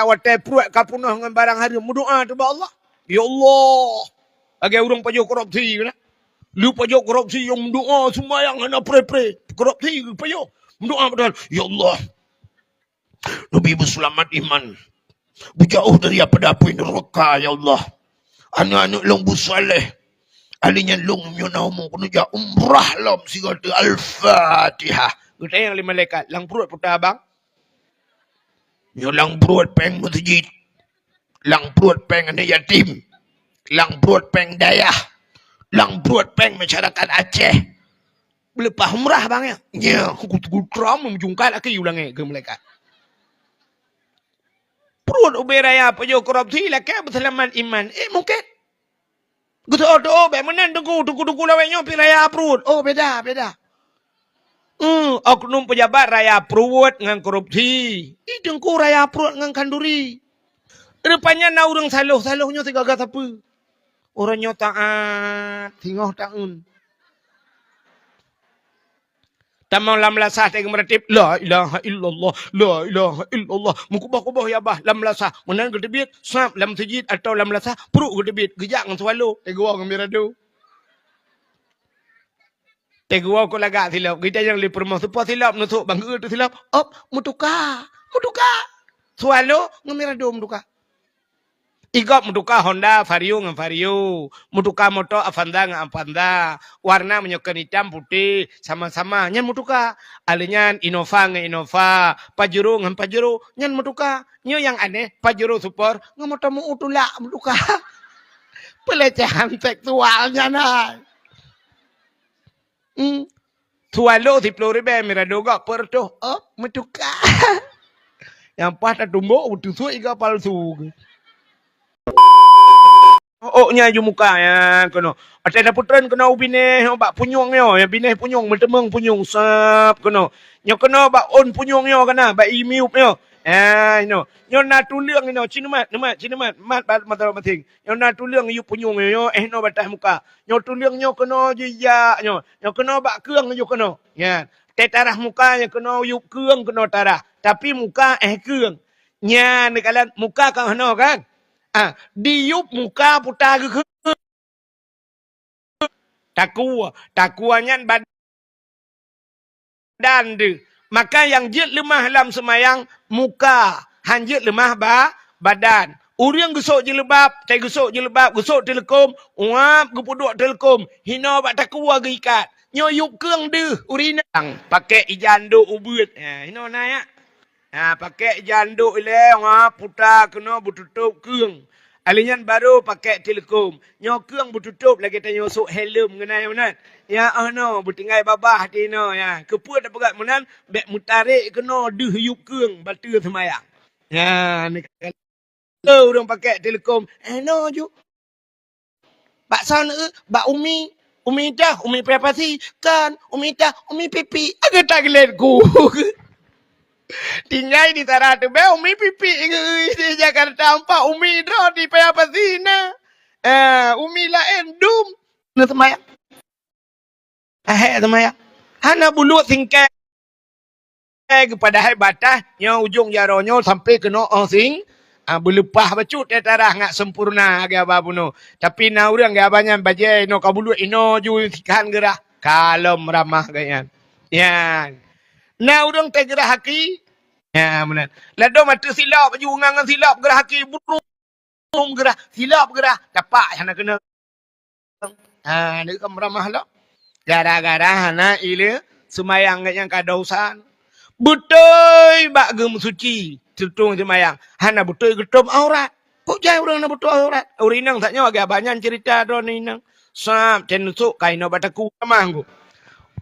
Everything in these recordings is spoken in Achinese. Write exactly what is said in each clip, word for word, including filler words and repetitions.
watèe pruet ka peunoh ngon barang hareuem, meudoa teuh bak Allah. Ya Allah, lagèe ureueng pajoh korupsi keunan. Lheueh pajoh korupsi nyang meudoa, seumayang hana pre-pre. Korupsi pajoh. Meudoa padahai, "Ya Allah, neubi beuseulamat iman. Beujauh daripada apui neuraka, ya Allah. Aneuk-aneuk lôn beusaleh. Alèh nyan lôn meunyoe na umu keuneuk jak umrah lom sigoe teuk." Al-Fatihah. Geutanyong lé malaikat, "Lam pruet peue teuma, Bang?" "Nyoe lam pruet pèng meuseujid, lam pruet pèng aneuk yatim, lam pruet pèng dayah, lam pruet pèng masyarakat Aceh." "Beuleupah umrah, Bang, ya?" "Nya, ku, ku tram meujungkat laki u langèt," kheun malaikat. Pruet ubé raya pajoh korupsi lakèe beuseulamat iman. Eh, mungken. Geuteu'oh-teu'oh bèk meunan teungku, teungku-teungku lawét nyoe pih raya pruet. Oh, beda, beda. Hmm, oknum pejabat raya pruet ngon korupsi. Ih, teungku raya pruet ngon khanduri. Rupanya na ureueng saloh, saloh nyoe sigaga sapeue. Ureueng nyoe taat, singoh taeun. Tamong lam meulasah teuh geumeuratéb, "La ilaha illallah, la ilaha illallah." Meukuboh-kuboh ya bah lam meulasah. Meunan geuteubiet, sab lam meuseujid atawa lam meulasah, pruet geuteubiet, geujak ngon swallow, teugoe ngon mirado. Teugoe keu lagak silop, geutanyong lé peurumoh, "Soe po silop neusok bang geuh teuh silop?" "Op, meutuka, meutuka. Swallow ngon mirado meutuka." Igob meutuka Honda Vario ngon Vario, meutuka moto Avanza ngon Avanza, warna meunyoe kon itam putéh, sama-sama, nyan meutuka. Alèh nyan Innova ngon Innova, Pajero ngon Pajero, nyan meutuka. Nyoe nyang aneh, Pajero Sport ngon moto meu tulak meutuka. Pelecehan seksual nyan hai. Hmm. Swallow siploh ribèe, mirado gob peuet reutôh. Oh, meutuka. Nyang paih tatumbok, beuteusut iga palsu. Oh, oh, nyan ju muka, nyan keunoe. Watèe tapeutreun keunoe u binéh, oh, bak punyueng nyoe, nyang binéh punyueng, meuteumeung punyueng, sab keunoe. Nyoe keunoe bak ôn punyueng nyoe keunoe, bak ié miyueb nyoe. Ah, inoe. Nyoe na tuleueng inoe, ci neumat, neumat, ci neumat, mat bak mata maséng. Nyoe na tuleueng yup punyueng nyoe, eh, noe bak ateueh muka. Nyoe tuleueng nyoe keunoe jijak nyoe. Nyoe keunoe bak keueng nyoe keunoe. Nyan. Teutarah muka nyoe keunoe yup keueng keunoe tarah. Tapi muka eh keueng. Nyan neukalon muka ka heunoe kan? Ah, diyup muka puta geukheun. Takue, takue nyan bad- badan deuh. Maka nyang jeuet leumah lam seumayang muka, han jeuet leumah ba-, badan. Ureueng geusok jilbab, teugeusok jilbab, geusok teuleukom, uap geupeuduek teuleukom, hinoe bak takue geuikat. Nyoe yup keueng deuh, ureueng inong. Pakèk ija ndok ubeuet. Ha, hinoe na ya. Ha, pakèk ija ndok ilèe, ha, puta keunoe beututôp keueng. Alèh nyan barô pakèk teuleukom. Nyoe keueng beututôp lagèe tanyoe sôk helm ngon ai meunan. Ya, oh no, beutinggai babah tinoe, ya. Keupeue tapeugah meunan? Bèk meutarek keunoe deuh yup keueng bateue seumayang. Ya, neukalon ureueng pakèk teuleukom. Eh, no ju. Bak soe, eh, bak Umi. Umi dah, Umi Privasi. Kan, Umi dah, Umi Pipi. Agak tak geulet ku. Tinggai di Tara teubèe Umi Pipi ngeui di Jakarta, empat Umi droe di Privasi na. Ah, Umi laén dum. Na seumayang. Ahé seumayang. Hana buluek singkai. Padahai batah nyoe ujong jaroe nyoe sampai keunoe óh sing, ah, beuleupah bacut teutarah ngat sempurna lagèe haba bunoe. Tapi na ureueng lagèe haba nyan bajèe inoe ka buluek inoe ju sikhan geurah. Kalom ramah geuh nyan. Nyan. Na ureueng teugeurah aki. Nyan meunan. Ladôm ateueh silop ju ngon silop geurah aki buru. Geurah, silop geurah, tapak hana keunong. Ha, neukeumeuramah lom. Gara-gara hana ile seumayang geuh nyang ka dosa. Beutôi bak geumeusuci, teutông seumayang. Hana beutôi geutôp aurat. Kok jai ureueng hana beutôi aurat? Ureueng inong that nyoe lagèe haba nyan ceurita droeneuh inong. Sab, cen neusok ka inoe bak takue ramah ngku.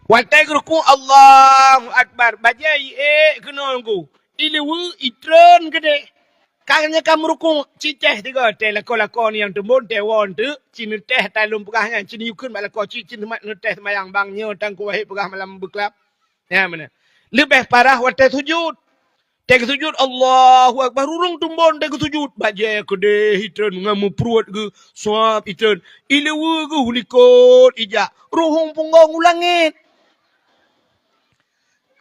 Watèe geurukuk, Allahu Akbar. Bajèe iék keunoe ngku. Ileue, itreun keudeh. Ka nyan ka meurukuk, ci teh tiga, teh lakoe-lakoe ni nyang teumbon, teh woe teuk, ci neuteh, tai lôn peugah nyan, ci neuyue kheun bak lakoe, ci, ci neumat neuteh seumayang bang nyoe, tan kuwahé peugah malam beuklab. Nyan meunan. Leubeh parah watèe sujud. Teuh geusujud, Allahu Akbar, ureueng teumbon teuh geusujud. Bajèe keudeh itreun ngon meupruet geuh, sab itreun. Ileue geuh likot ijak. Ruhueng punggong u langèt.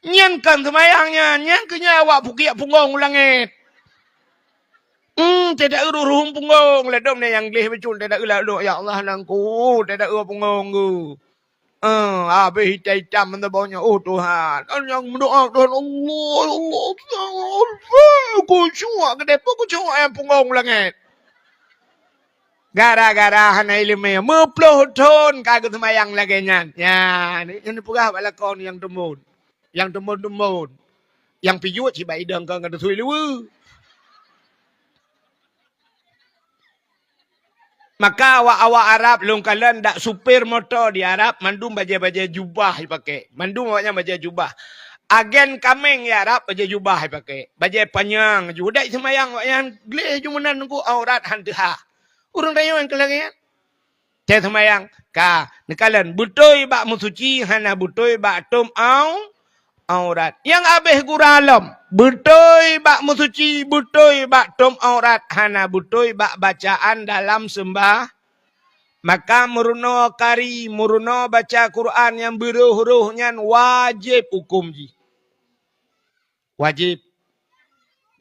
Nyan kon seumayang nyan, nyan keuh nyan awak pukiak punggong u langèt. Teudaeu ruruhum punggong, ladom na nyang gleh beutôi, teudaeu ladom, ya Allah, nangku, teudaeu punggong geuh. Eh, habéh itam-itam meusaboh nyoe, oh Tuhan. Kan nyang meudoa Tuhan, Allah, Allah, Allah, khusyuk, keudeh pun khusyuk nyang punggong langét. Gara-gara hana iéleumé, meuploh thon ka geuseumayang lagée nyan. Nyan, nyan peugah bak lakoe nyang teumbon. Nyang teumbon-teumbon. Nyang pijuet cit bak idong kon ka teusui luweue. Maka awak-awak Arab lôn kalon dak supir moto di Arab mandum bajée-bajée jubah jipakée. Mandum awaknyan bajée jubah. Agen kaméng di Arab bajée jubah jipakée. Bajée panyang ju. Dak seumayang awaknyan gleh ju meunan nunggu aurat han teuhah. Ureuëng tanyoe nyang keu lagée nyan. Teuh seumayang, ka, neukalon, beutôi bak meusuci hana beutôi bak tom au-, aurat. Nyang habéh gura lom, beutôi bak meusuci, beutôi bak tom aurat, hana beutôi bak bacaan dalam seumbah-, maka meurunoe kari, meurunoe baca Quran nyang beurôh-rôh nyan wajéb huköm jih. Wajéb.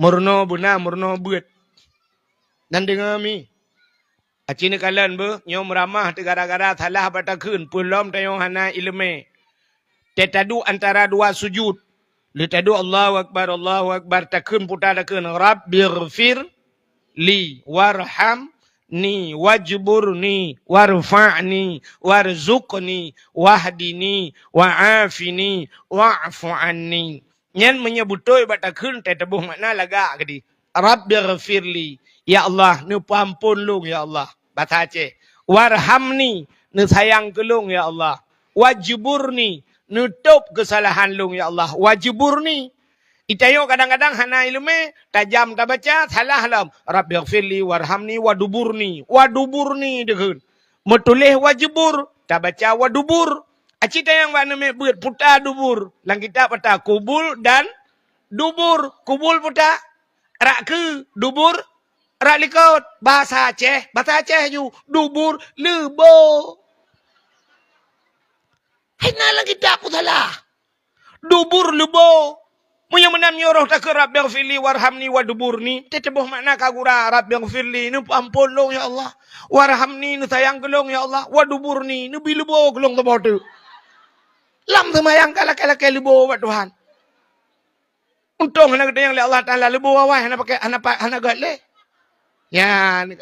Meurunoe beuna, meurunoe beuet. Nyan deungoe mi. Aci neukalon beuh, nyoe meuramah teuh gara-gara salah bak takheun, peue lom tanyoe hana iéleumé. Teuh taduek antara dua sujud. Lheueh taduek Allahu Akbar, Allahu Akbar, takheun puta takheun, "Rabbighfirli warhamni wajburni warfa'ni warzuqni wahdini wa'afini wa'fu anni." Nyan meunyoe beutôi bak takheun, teuh teuboh makna lagak keudeh. "Rabbighfirli," ya Allah, neupeuamphon lôn, ya Allah. Basa Aceh. "Warhamni," neusayang keu lôn, ya Allah. "Wajburni," neutôb keusalahan lôn, ya Allah. "Wajburni." Itanyoe kadang-kadang hana iéleumé, tajam tabaca, salah lom. "Rabbighfirli warhamni waduburni." Waduburni deukheun. Meutuléh wajbur, tabaca wadubur. Aci tanyong bak neumé beuet puta dubur. Lam kitab ata kubul dan dubur. Kubul puta rak keu, dubur rak likot. Basa Aceh, basa Aceh ju, dubur leubo. Hai na lam kitab pun salah. Dubur leubo. Meunyoe meunan nyoe roh takheun, "Rabbighfirli warhamni waduburni," teuh teuboh makna ka gura, "Rabbighfirli," neupeuamphon lôn, ya Allah. "Warhamni," neusayang keu lôn, ya Allah. "Waduburni," neubi leubo keu lôn saboh teuk. Lam seumayang ka lakée-lakée leubo bak Tuhan. Untông hana geutanyong lé Allah Taala leubo awai, hana pakai, hana pa-, hana gét lé. Nyan.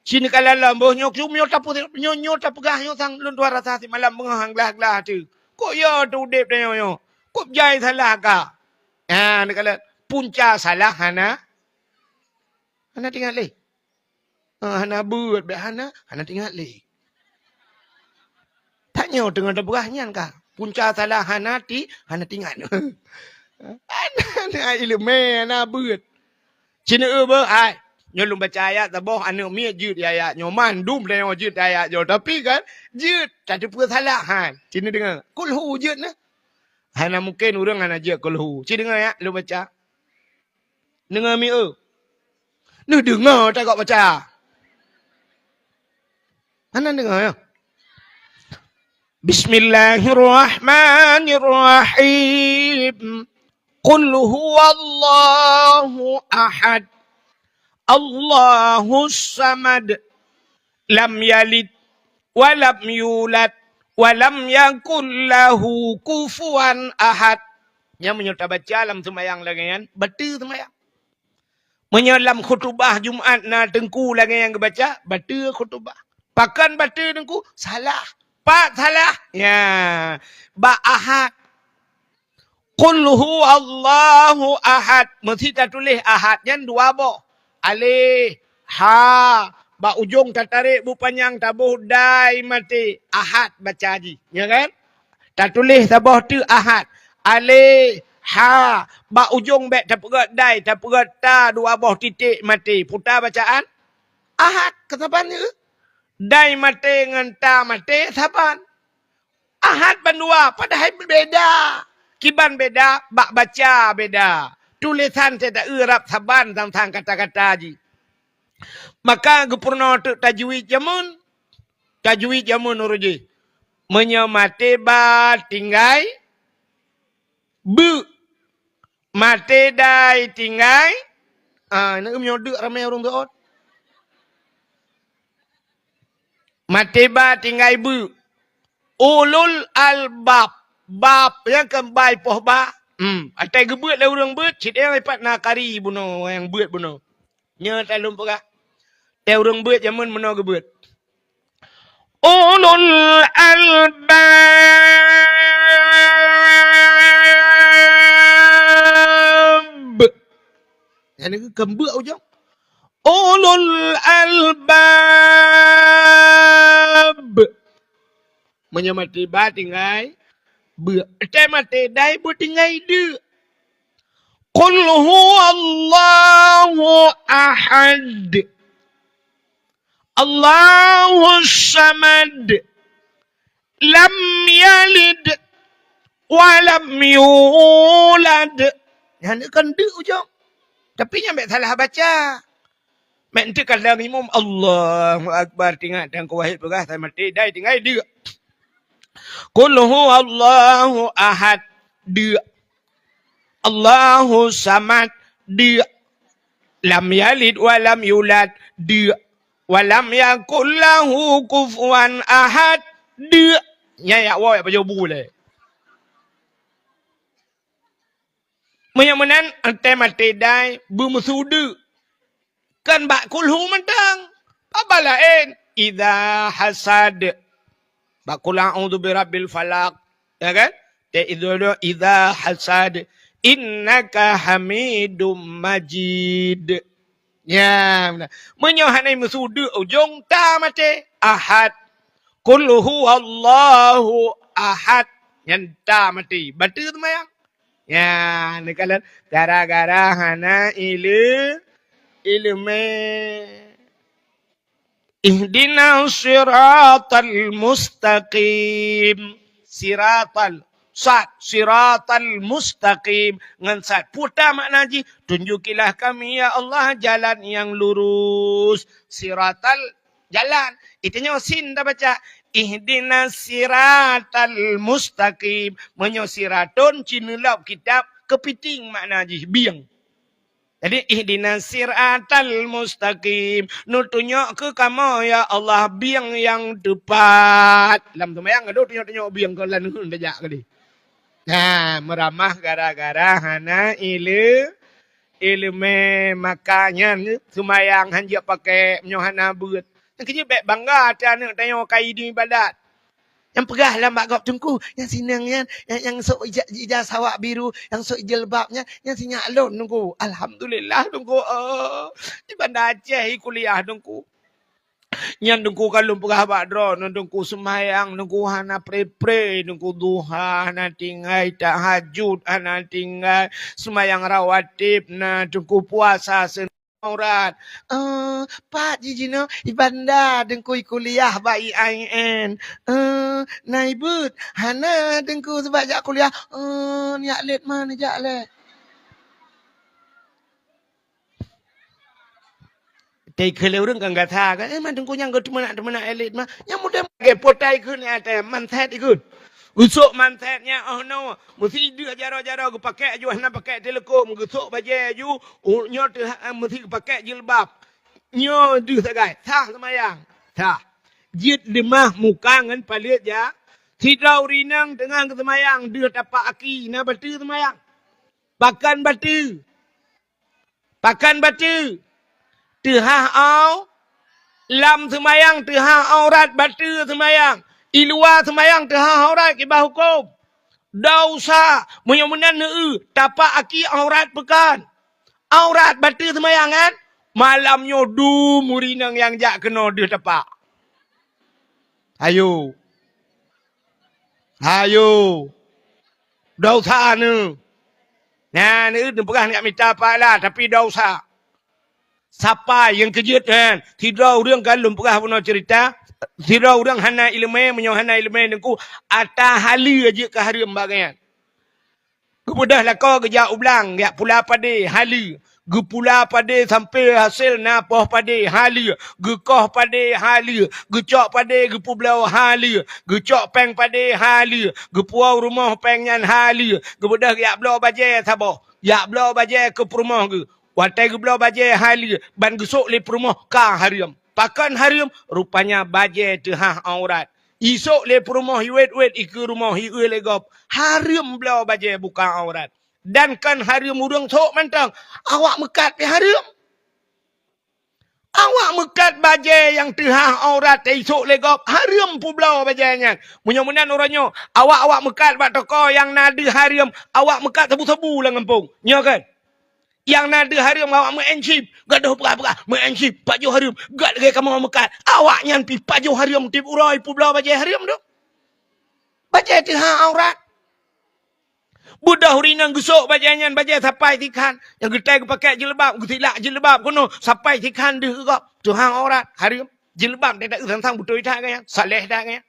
Sinoe ka lalom boh nyoe, nyoe tapeu-, nyoe, nyoe tapeugah nyoe sang lôn tuha rasa simalam beungoh han glah-glah teuh. Kok yo teu udeb tanyoe nyoe? Kok jai salah ka? Ha, neukalon punca salah hana, hana teuingat lé. Ha, hana beuet, bèk hana, hana teuingat lé. Tanyoe teungoh tapeugah nyan ka. Punca salah hana ti-, hana teuingat. Hana, hana ileumèe, hana beuet. Sineuk beuh, hai. Nyoe lôn baca ayat saboh, aneuk miet jeuet di ayat nyoe. Mandum tanyoe jeuet di ayat nyoe. Tapi kan, jeuet tateupeue salah han. Sineuk deungö. Kulhu jeuet na. Hana mungken ureueng hana jeuet kulhu. Ci deungö ya, lôn baca. Deungö mi eu. Neudeungö tagok baca. Hana deungö ya. Bismillahirrahmanirrahim. Qul huwallahu ahad. Allahus samad. Lam yalid wa lam yulad wa lam yakul lahu kufuwan ahad. Nyan meunyoe tabaca lam seumayang lagèe nyan, bateue seumayang. Meunyoe lam khutubah Jumat na teungku lagèe nyang geubaca, bateue khutubah. Pakon bateue teungku? Salah. Pat salah? Ya, bak ahad. Qul huwallahu ahad. Meusti tatuléh ahad nyan dua boh. Aleh, ha, bak ujong tatarek bu panyang taboh dai maté. Ahad baca jih, ya kan? Tatuléh saboh teuk ahad. Aleh, ha, bak ujong bèk tapeugöt dai, tapeugöt ta dua boh titék maté. Peue ta bacaan? Ahad, keusaban nyoe. Dai maté ngon ta maté saban. Ahad bandua, padahai beda. Kiban beda, bak baca beda. Tulésan cit ta-eu rab saban sang-sang kata-kata jih. Maka geupeurunoe teuk tajwid jameun. Tajwid jameun ureueng jih. Meunyoe maté ba tinggai beuk. Maté dai tinggai Ah, na meunyoe deuk ramé ureuëng teuôt. Maté ba tinggai beuet. Ulul albab. Bab nyang keu bai poh ba. Hmm, atai geubeuet lé ureuëng beuet, cit nyang ipat na kari bunoe nyang beuet bunoe. Nyoe talôn peugah. Teu ureuëng beuet jameun meunoe geubeuet. Ulul albab. Nyang keu keumbeuek ujong. Ulul albab. Meunyoe maté ba tinggai beuet. Teu maté dai beuet tinggai deuk. Qul huwallahu ahad. Allahus samad. Lam yalid wa lam yulad. Nyan kan deuk ujong. Tapi nyan bèk salah baca. Meunteuka lagèe imum, Allahu Akbar, tingat dan kuwahid peugah, sai maté dai tinggai deuk. Qul huwallahu ahad, deuk. Allahu samad, deuk. Lam yalid wa lam yulad, deuk. Wa lam yakul lahu kufuwan ahad, deuk. Nyan yak woe yak pajoh bu lé. Meunyoe meunan, teu maté dai beumeusu deuk. Kan bak kulhu mantong. Bak laén, idza hasad. Bak qul a'udzu birabbil falaq. Ya kan? Teu idza, idza hasad. Innaka hamidum majid. Ya, beuna. Meunyoe hana meusu deuk ujong, teu maté. Ahad. Qul huwallahu ahad. Nyan teu maté. Bateue seumayang. Ya, neukalon gara-gara hana ile-, ileumé. Ihdinas siratal mustaqim. Siratal, sad, siratal mustaqim. Ngon sad. Peue ta makna jih? Tunjukilah kami, ya Allah, jalan yang lurus. Siratal jalan. Itanyoe sin tabaca, ihdinas siratal mustaqim. Meunyoe siratun, ci neulab kitab, keupiting makna jih, bieng. Jadi, ihdinas siratal mustaqim. Neutunyok keu kamoe, ya Allah, bieng nyang teupat. Lam seumayang, adoh tunyok-tunyok bieng keu laneuen tajak keudeh. Nah, meuramah gara-gara hana ile-, ileumé, maka nyan seumayang hanjeuet pakék meunyoe hana beuet. Nyang keujeuet bèk bangga até aneuk tanyoe ka idin ibadat. Nyang peugah lam bak gob, "Teungku, nyang sinong nyan, nyang, nyang sôk ija-, ija sawak biru, nyang sôk jilbab nyan, nyan si nyak lôn, Teungku." Alhamdulillah, Teungku, oh. Di Banda Aceh i kuliah, Teungku. Nyan Teungku ka lôn peugah bak droeneuh, Teungku, seumayang Teungku hana pre-pre, Teungku, duha hana tinggai, tahajud hana tinggai, seumayang rawatib na, Teungku, puasa se-, aurat. Eh, pat jih jinoe i Banda Teungku i kuliah bak I A I N. Eh, na i beuet hana Teungku sabab jak kuliah. Eh, nyak lét man jak lé. Teuka lé ureueng kan gata kan, eh, man Teungku nyang geuteumeunak-teumeunak elit mah. Nyang muda lagèe potai kheun, eh, até manset ikheun. Usok manset nyan, oh no, meusi deuh jaroe-jaroe geupakék aju, hana pakék teuleukom, geusok bajèe aju, oh, nyoe teuh, eh, meusi geupakék jilbab. Nyoe deuh sagai, sah seumayang. Sah. Jeuet leumah muka ngon paleuet jak. Sidroe ureueng inong teungoh geuseumayang, deuh tapak aki, na bateue seumayang. Pakon bateue. Pakon bateue? Teuhah au-, lam seumayang teuhah aurat bateue seumayang. I luwa seumayang teuhah aurat kiban hukôm. Dosa, meunyoe meunan neueu, tapak aki aurat pakon? Aurat bateue seumayang kan? Malam nyoe dum ureueng inong nyang jak keunoe deuh tapak. Ayo. Ayo. Dosa neuh. Nyan, neuh, neupeugah neujak mita pahala, tapi dosa. Sapa nyang keujeuet nyan? Sidroe ureueng kan lôn peugah bunoe ceurita, sidroe ureueng hana ileumèe, meunyoe hana ileumèe Teungku, ata haleue jeuet keu hareuem bak gobnyan. Geubeudôh lakoe geujak u blang, jak pula padé, haleue. Geupula padé sampoe hasé na poh padé, haleue. Geukoh padé, haleue. Geucok padé, geupeubloe, haleue. Geucok péng padé, haleue. Geupuwoe rumoh péng nyan, haleue. Geubeudôh jak bloe bajèe saboh. Jak bloe bajèe keu peurumoh geuh. Watée geubloe bajée hai lé, ban geusok lé peurumoh ka hareuem. Pakon hareuem? Rupanya bajée teuhah aurat. Isok lé peurumoh iwet-wet ikeue rumoh ieu lé gob. Hareuem bloe bajée buka aurat. Dan kon hareuem ureuëng sok mantong. Awak meukat pih hareuem. Awak meukat bajée nyang teuhah aurat teuisok lé gob, hareuem peubloe bajée nyan. Meunyoe meunan uroe nyoe, awak-awak meukat bak toko nyang na deuh hareuem, awak meukat sabu-sabu lam gampông. Nyoe kan? Nyang na deuh hareuem awak meu'en chip, gadoh peugah-peugah, meu'en chip, pajoh hareuem, gat lagée kamoe meukat. Awak nyan pih pajoh hareuem tieb uroe peubloe bajée hareuem tu. Bajée teuhah aurat. Beudôh ureuëng inong geusok bajée nyan, bajée sapai sikhan. Nyang geutai geupakée jilbab, geutilak jilbab keunoe sapai sikhan deuh gob. Teuhah aurat, hareuem. Jilbab teuh that sang-sang beutôi that gaya, saleh that gaya.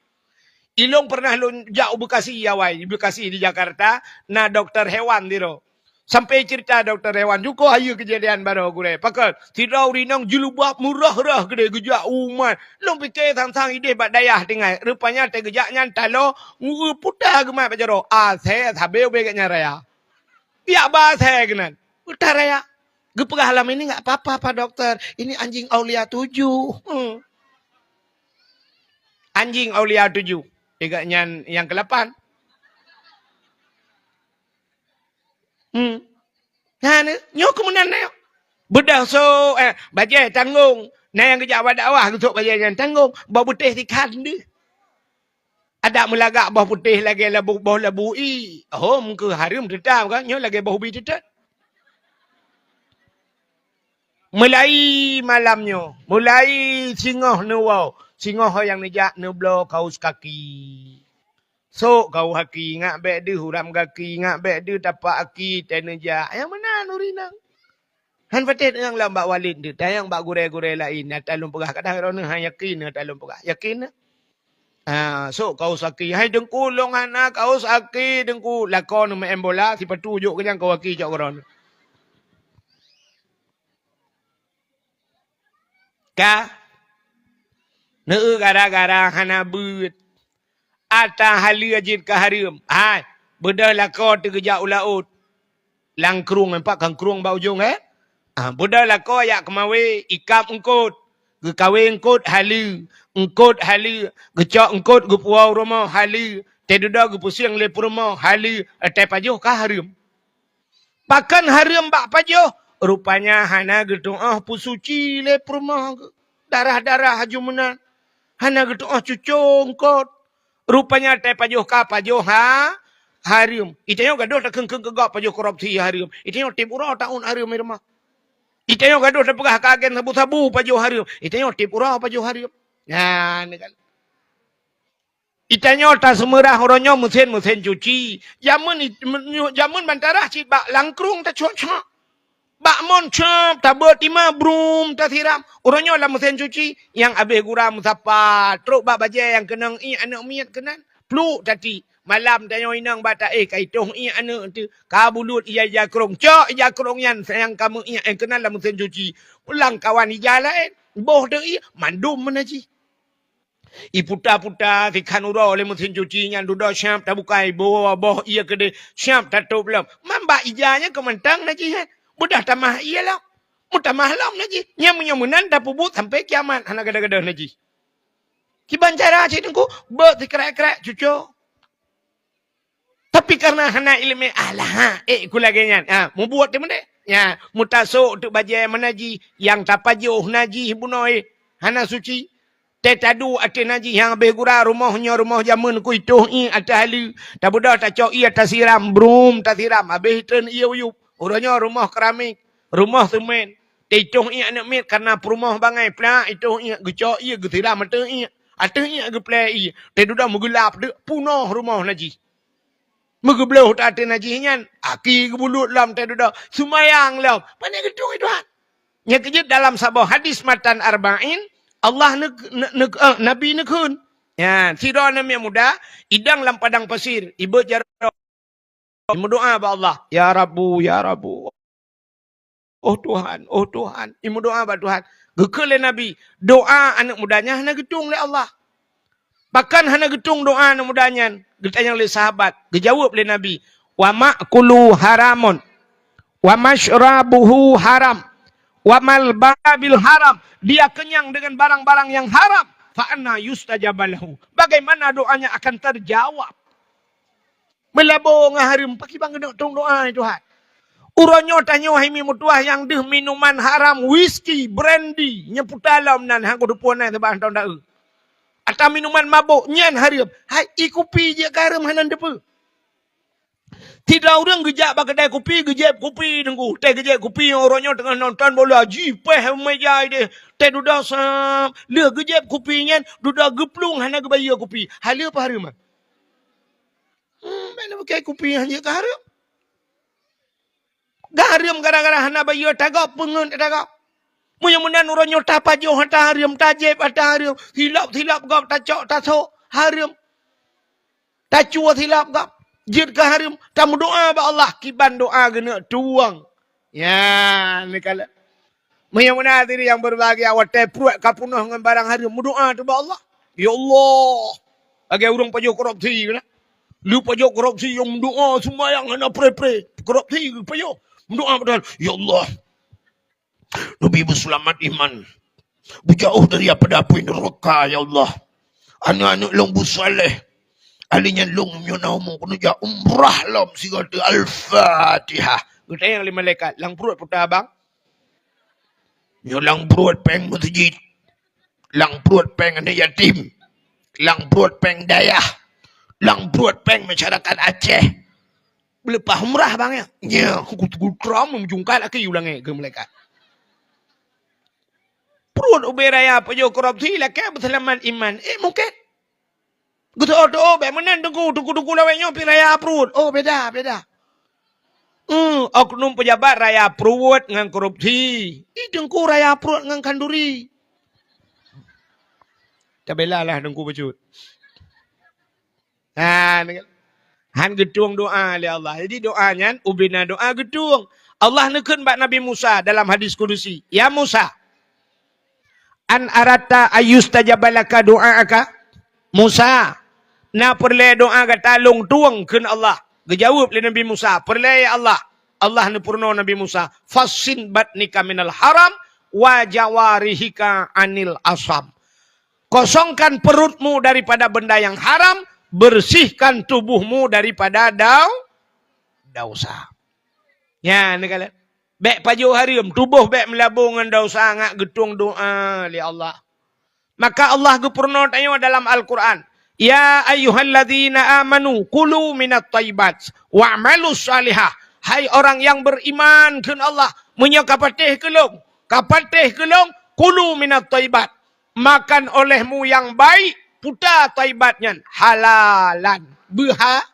Ilong pernah lôn jak u Bekasi awai, Bekasi di Jakarta, na doktor hewan sidroe. Sampai cerita doktor hewan, jukôh hayeue keujadian baroe gurée. Pakon, sidroe ureuëng inong jilbab meurah-rah keudeh geujak u umat. Lôn pike sang-sang ideh bak dayah tinggai. Rupanya teugeujak nyan taloe, ngu puta geumat bak jaroe. Asée sabe ubé gét nyan raya. Piak ba asée keunan. Puta raya. Geupeugah lam ini enggak apa-apa, Pak Doktor. Ini anjing Aulia tujuh. Hmm. Anjing Aulia tujuh. Tiga nyan yang kelapan. Hmm. Nah, ni, nyoe keumudian na. Beudôh sok, eh, bajée tanggong. Na nyang geujak bak dakwah geusok bajée nyan tanggong. Boh putéh sikhan deuh. Adak meulagak boh putéh lagée labu, boh labu ie. Hom keu hareuem teutam kan? Nyoe lagée boh ubi teutet. Mulai malam nyoe, mulai singoh neuwoe, singoh ho nyang neujak neubloe kaos kaki. Sok kaos kaki, ngak bék deuh uram gaki, ngak bék deuh tapak aki, tée neujak. Nyang meunan ureuëng inong. Han patéh tanyong lom bak walét teuh, tanyong bak gurée-gurée laén. Nyata lôn peugah, kadang droeneueh han yakin, nyata lôn peugah. Yakin? Ha, sok kaos aki. Hai Teungku, lôn hana kaos aki, Teungku. Lakoe neuh meu'en bola, sipatu jok keu nyang kaos aki cok keudroe. Ka? Neu gara-gara hana beuet. Ata haleue jeuet keu hareuem. Hai, beudôh lakoe teuh geujak u laôt. Lam krueng, nampak kan krueng bak ujong, eh? Ah, beudôh lakoe jak keumawé, ikab eungkôt. Geukawé eungkôt haleue, eungkôt haleue, geucok eungkôt geupuwoe u rumoh haleue, teududoe geupeusieng lé peurumoh haleue, tée pajoh ka hareuem. Pakon hareuem bak pajoh, rupanya hana geutu'oh peusuci lé peurumoh geuh. Darah-darah aju meunan. Hana geutu'oh cuco eungkôt. Rupanya tée pajoh ka pajoh ha, hareuem. Itanyoe gadoh takheun-kheun keu gob pajoh korupsi hareuem. Itanyoe tieb uroe taun hareuem i rumoh. Itanyoe gadoh tapeugah ka agen sabu-sabu pajoh hareuem. Itanyoe tieb uroe pajoh hareuem. Nyan kan. Itanyoe taseumeurah uroe nyoe meusén-meusén cuci. Jameun it-, men-, jameun bantarah cit bak lam krueng tacok-cok. Bak mon cop, tabeuet tima, brum, tasiram. Uroe nyoe lam meusén cuci, nyang abéh gura meusapat. Trok bak bajée nyang keunong ié aneuëk miet keunan. Pluek tati. Malam tanyoe inong bak taéh ka itoh ié aneuëk teuh. Ka bulut ija-ija krong. Cok ija krong nyan sayang ka meu ié keunan lam meusén cuci. Pulang kawan ija laén. Boh teuh ié, mandum meunajih. Iputa-puta sikhan uroe lé meusén cuci nyan dudoe siab tabukai boh, boh ié keudeh siab tatôb lom. Man bak ija nyan keu mantong najih nyan. Beudôh tamah ié lom. Meutamah lom najih. Nyan meunyoe meunan tapeubuet sampai kiamat hana gadôh-gadôh najih. Kiban cara cit Teungku, beuet sikrek-krek cuco. Tapi karena hana iéleumé, alah, ék ku lagée nyan. Ha, mubuet teuh meudeh. Ya, meutasok teuk bajée meunajih, nyang tapajoh najih bunoe, hana suci. Tée taduek ateueh najih nyang abéh gura rumoh nyoe rumoh jameun ku itoh ié ateueh haleue. Tabeudôh tacok ié tasiram, brum tasiram, abéh itreun ié uyueb. Uroe nyoe rumoh keramik, rumoh seumén. Teuitoh ié aneuëk miet karena peurumoh bangai plak itoh ié geucok ié geusiram ateueh ié. Ateueh ié geuplé ié. Teududoe meugeulap deuk punoh rumoh najih. Meugeubloh that ateueh najih nyan, aki geubulut lom teududoe, seumayang lom. Pane geutung i Tuhan. Nyang keujeuet dalam saboh hadis matan arba'in, Allah neuk-, neuk-, neuk-, eh, Nabi neukheun. Nyan, sidroe aneuëk miet muda, idong lam padang pasir, ibeuet jaroe, imeudoá bak Allah, "Ya Rabbu, ya Rabbu." "Oh Tuhan, oh Tuhan," imeudoá bak Tuhan. Geukheun lé Nabi, doá aneuëk muda nyan hana geutung lé Allah. Pakon hana geutung doá aneuëk muda nyan? Geutanyong lé sahabat, geujaweueb lé Nabi, "Wa ma'kuluhu haramun, Wa masyrabuhu haram. Wa malbasa bil haram. Dia kenyang dengan barang-barang yang haram. Fa anna yustajabu lahu. Bagaimana doanya akan terjawab? Meulabô ngon hareuem, pakriban keuneuk tueng doa, "Tuhan, uroe nyoe tanyoe hai mi meutuah nyang deuh minuman haram, whisky, brandy, nyeuputa lom nan, han kuteupeu nan sabab han teudaeu. Ata minuman mabôk nyan hareuem, hai i kupi jeuet keu hareuem hana teupeu." Sidroe ureueng geujak bak keudai kupi, geujép kupi Teungku. Teuh geujép kupi, uroe nyoe teungoh nonton bola, jipéh meja idéh. Teuh dudoe sam, lheueh geujép kupi nyan, dudoe geuplueng hana geubayeue kupi. Haleue pah hareuem? Hmm, bèk neupeuké kupi nyang jeuet keu hareuem. Hareuem gara-gara hana bayeue tagob, peungeuet tagob. Meunyoe meunan uroe nyoe tapajoh ata hareuem, tajép ata hareuem, silop-silop gob tacok tasok hareuem. Tacue silop gob, jeuet keu hareuem, tameudoa bak Allah, kiban doa geuneuk tueng. Nyan neukalon. Meunyoe meunan hadirin yang berbahagia, watèe pruet ka peunoh ngon barang hareuem, meudoa teuh bak Allah. "Ya Allah, lagèe ureueng pajoh korupsi keunan. Lheueh pajoh korupsi nyang meudoa seumayang hana pré-pré. Korupsi geupajoh. Meudoa bak Tuhan, 'Ya Allah, neubi beuseulamat iman, beujauh daripada apui neuraka, ya Allah. Aneuk-aneuk lôn beusaléh. Alèh nyan lôn meunyoe na umu keuneuk jak umrah lom sigoe teuk.' Al-Fatihah." Geutanyong lé malaikat, "Lam pruet peue tabang?" "Nyoe lam pruet pèng meuseujid, lam pruet pèng aneuk yatim, lam pruet pèng dayah, lam pruet pèng masyarakat Aceh." "Beuleupah umrah bang ya?" "Nya, ku, ku, ku tram meujungkat laki u langèt," kheun malaikat. "Pruet ubé raya pajoh korupsi, lakèe beuseulamat iman." Eh, mungken. Geuteu'oh-teu'oh bèk meunan Teungku, Teungku-teungku lawét nyoe pih raya pruet. Oh, beda, beda. Hmm, oknum pejabat raya pruet ngon korupsi. Ih, Teungku raya pruet ngon khanduri. Tabela lah Teungku bacut. Ha, han geutueng doa lé Allah. Jadi doa nyan ubena doa geutueng. Allah neukheun bak Nabi Musa dalam hadis kudusi, "Ya Musa, an aratta ayyustajaba laka du'aaka?" "Musa, na peureulèe doa gata lôn tueng?" kheun Allah. Geujaweueb lé Nabi Musa, "Peureulèe ya Allah." Allah neupeurunoe Nabi Musa, "Fassin batnika minal haram wa jawarihika anil asam." Kosongkan perutmu daripada benda yang haram, bersihkan tubuhmu daripada dau-, dosa. Nyan neukalon. Bèk pajoh hareuem, tuboh bèk meulabô ngon dosa, ngat geutueng doa lé Allah. Maka Allah geupeurunoe tanyoe dalam Al-Qur'an, "Ya ayyuhalladzina amanu kulu minat thayyibat wa'malus salihah." Hai orang yang beriman, kheun Allah, meunyoe ka patéh keu lôn, ka patéh keu lôn, kulu minat thayyibat, makan olehmu yang baik, puta thayyibat nyan, halalan, beuha-,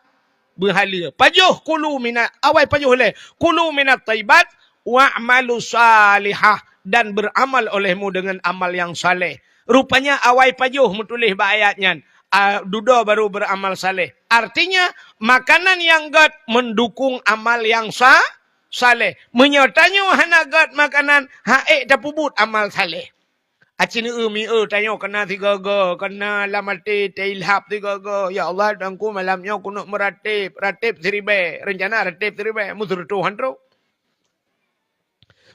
beuhaleue. Pajoh kulu mina-, awai pajoh lé, kulu minat thayyibat wa'malu salihah, dan beramal olehmu dengan amal yang saleh. Rupanya awai pajoh meutuléh bak ayat nyan, a, dudoe baru beramal saleh. Artinya, makanan nyang gèt mendukung amal nyang sa-, saleh. Meunyoe tanyoe hana gèt makanan, han ék tapeubuet amal saleh. Aci neueu mieu tanyoe keunan sigoe-goe, keunan lam até tailhab sigoe-goe, "Ya Allah, Teungku, malam nyoe keuneuk meuratéb, ratéb siribèe, reuncana ratéb siribèe, meuseureutôh han trôk."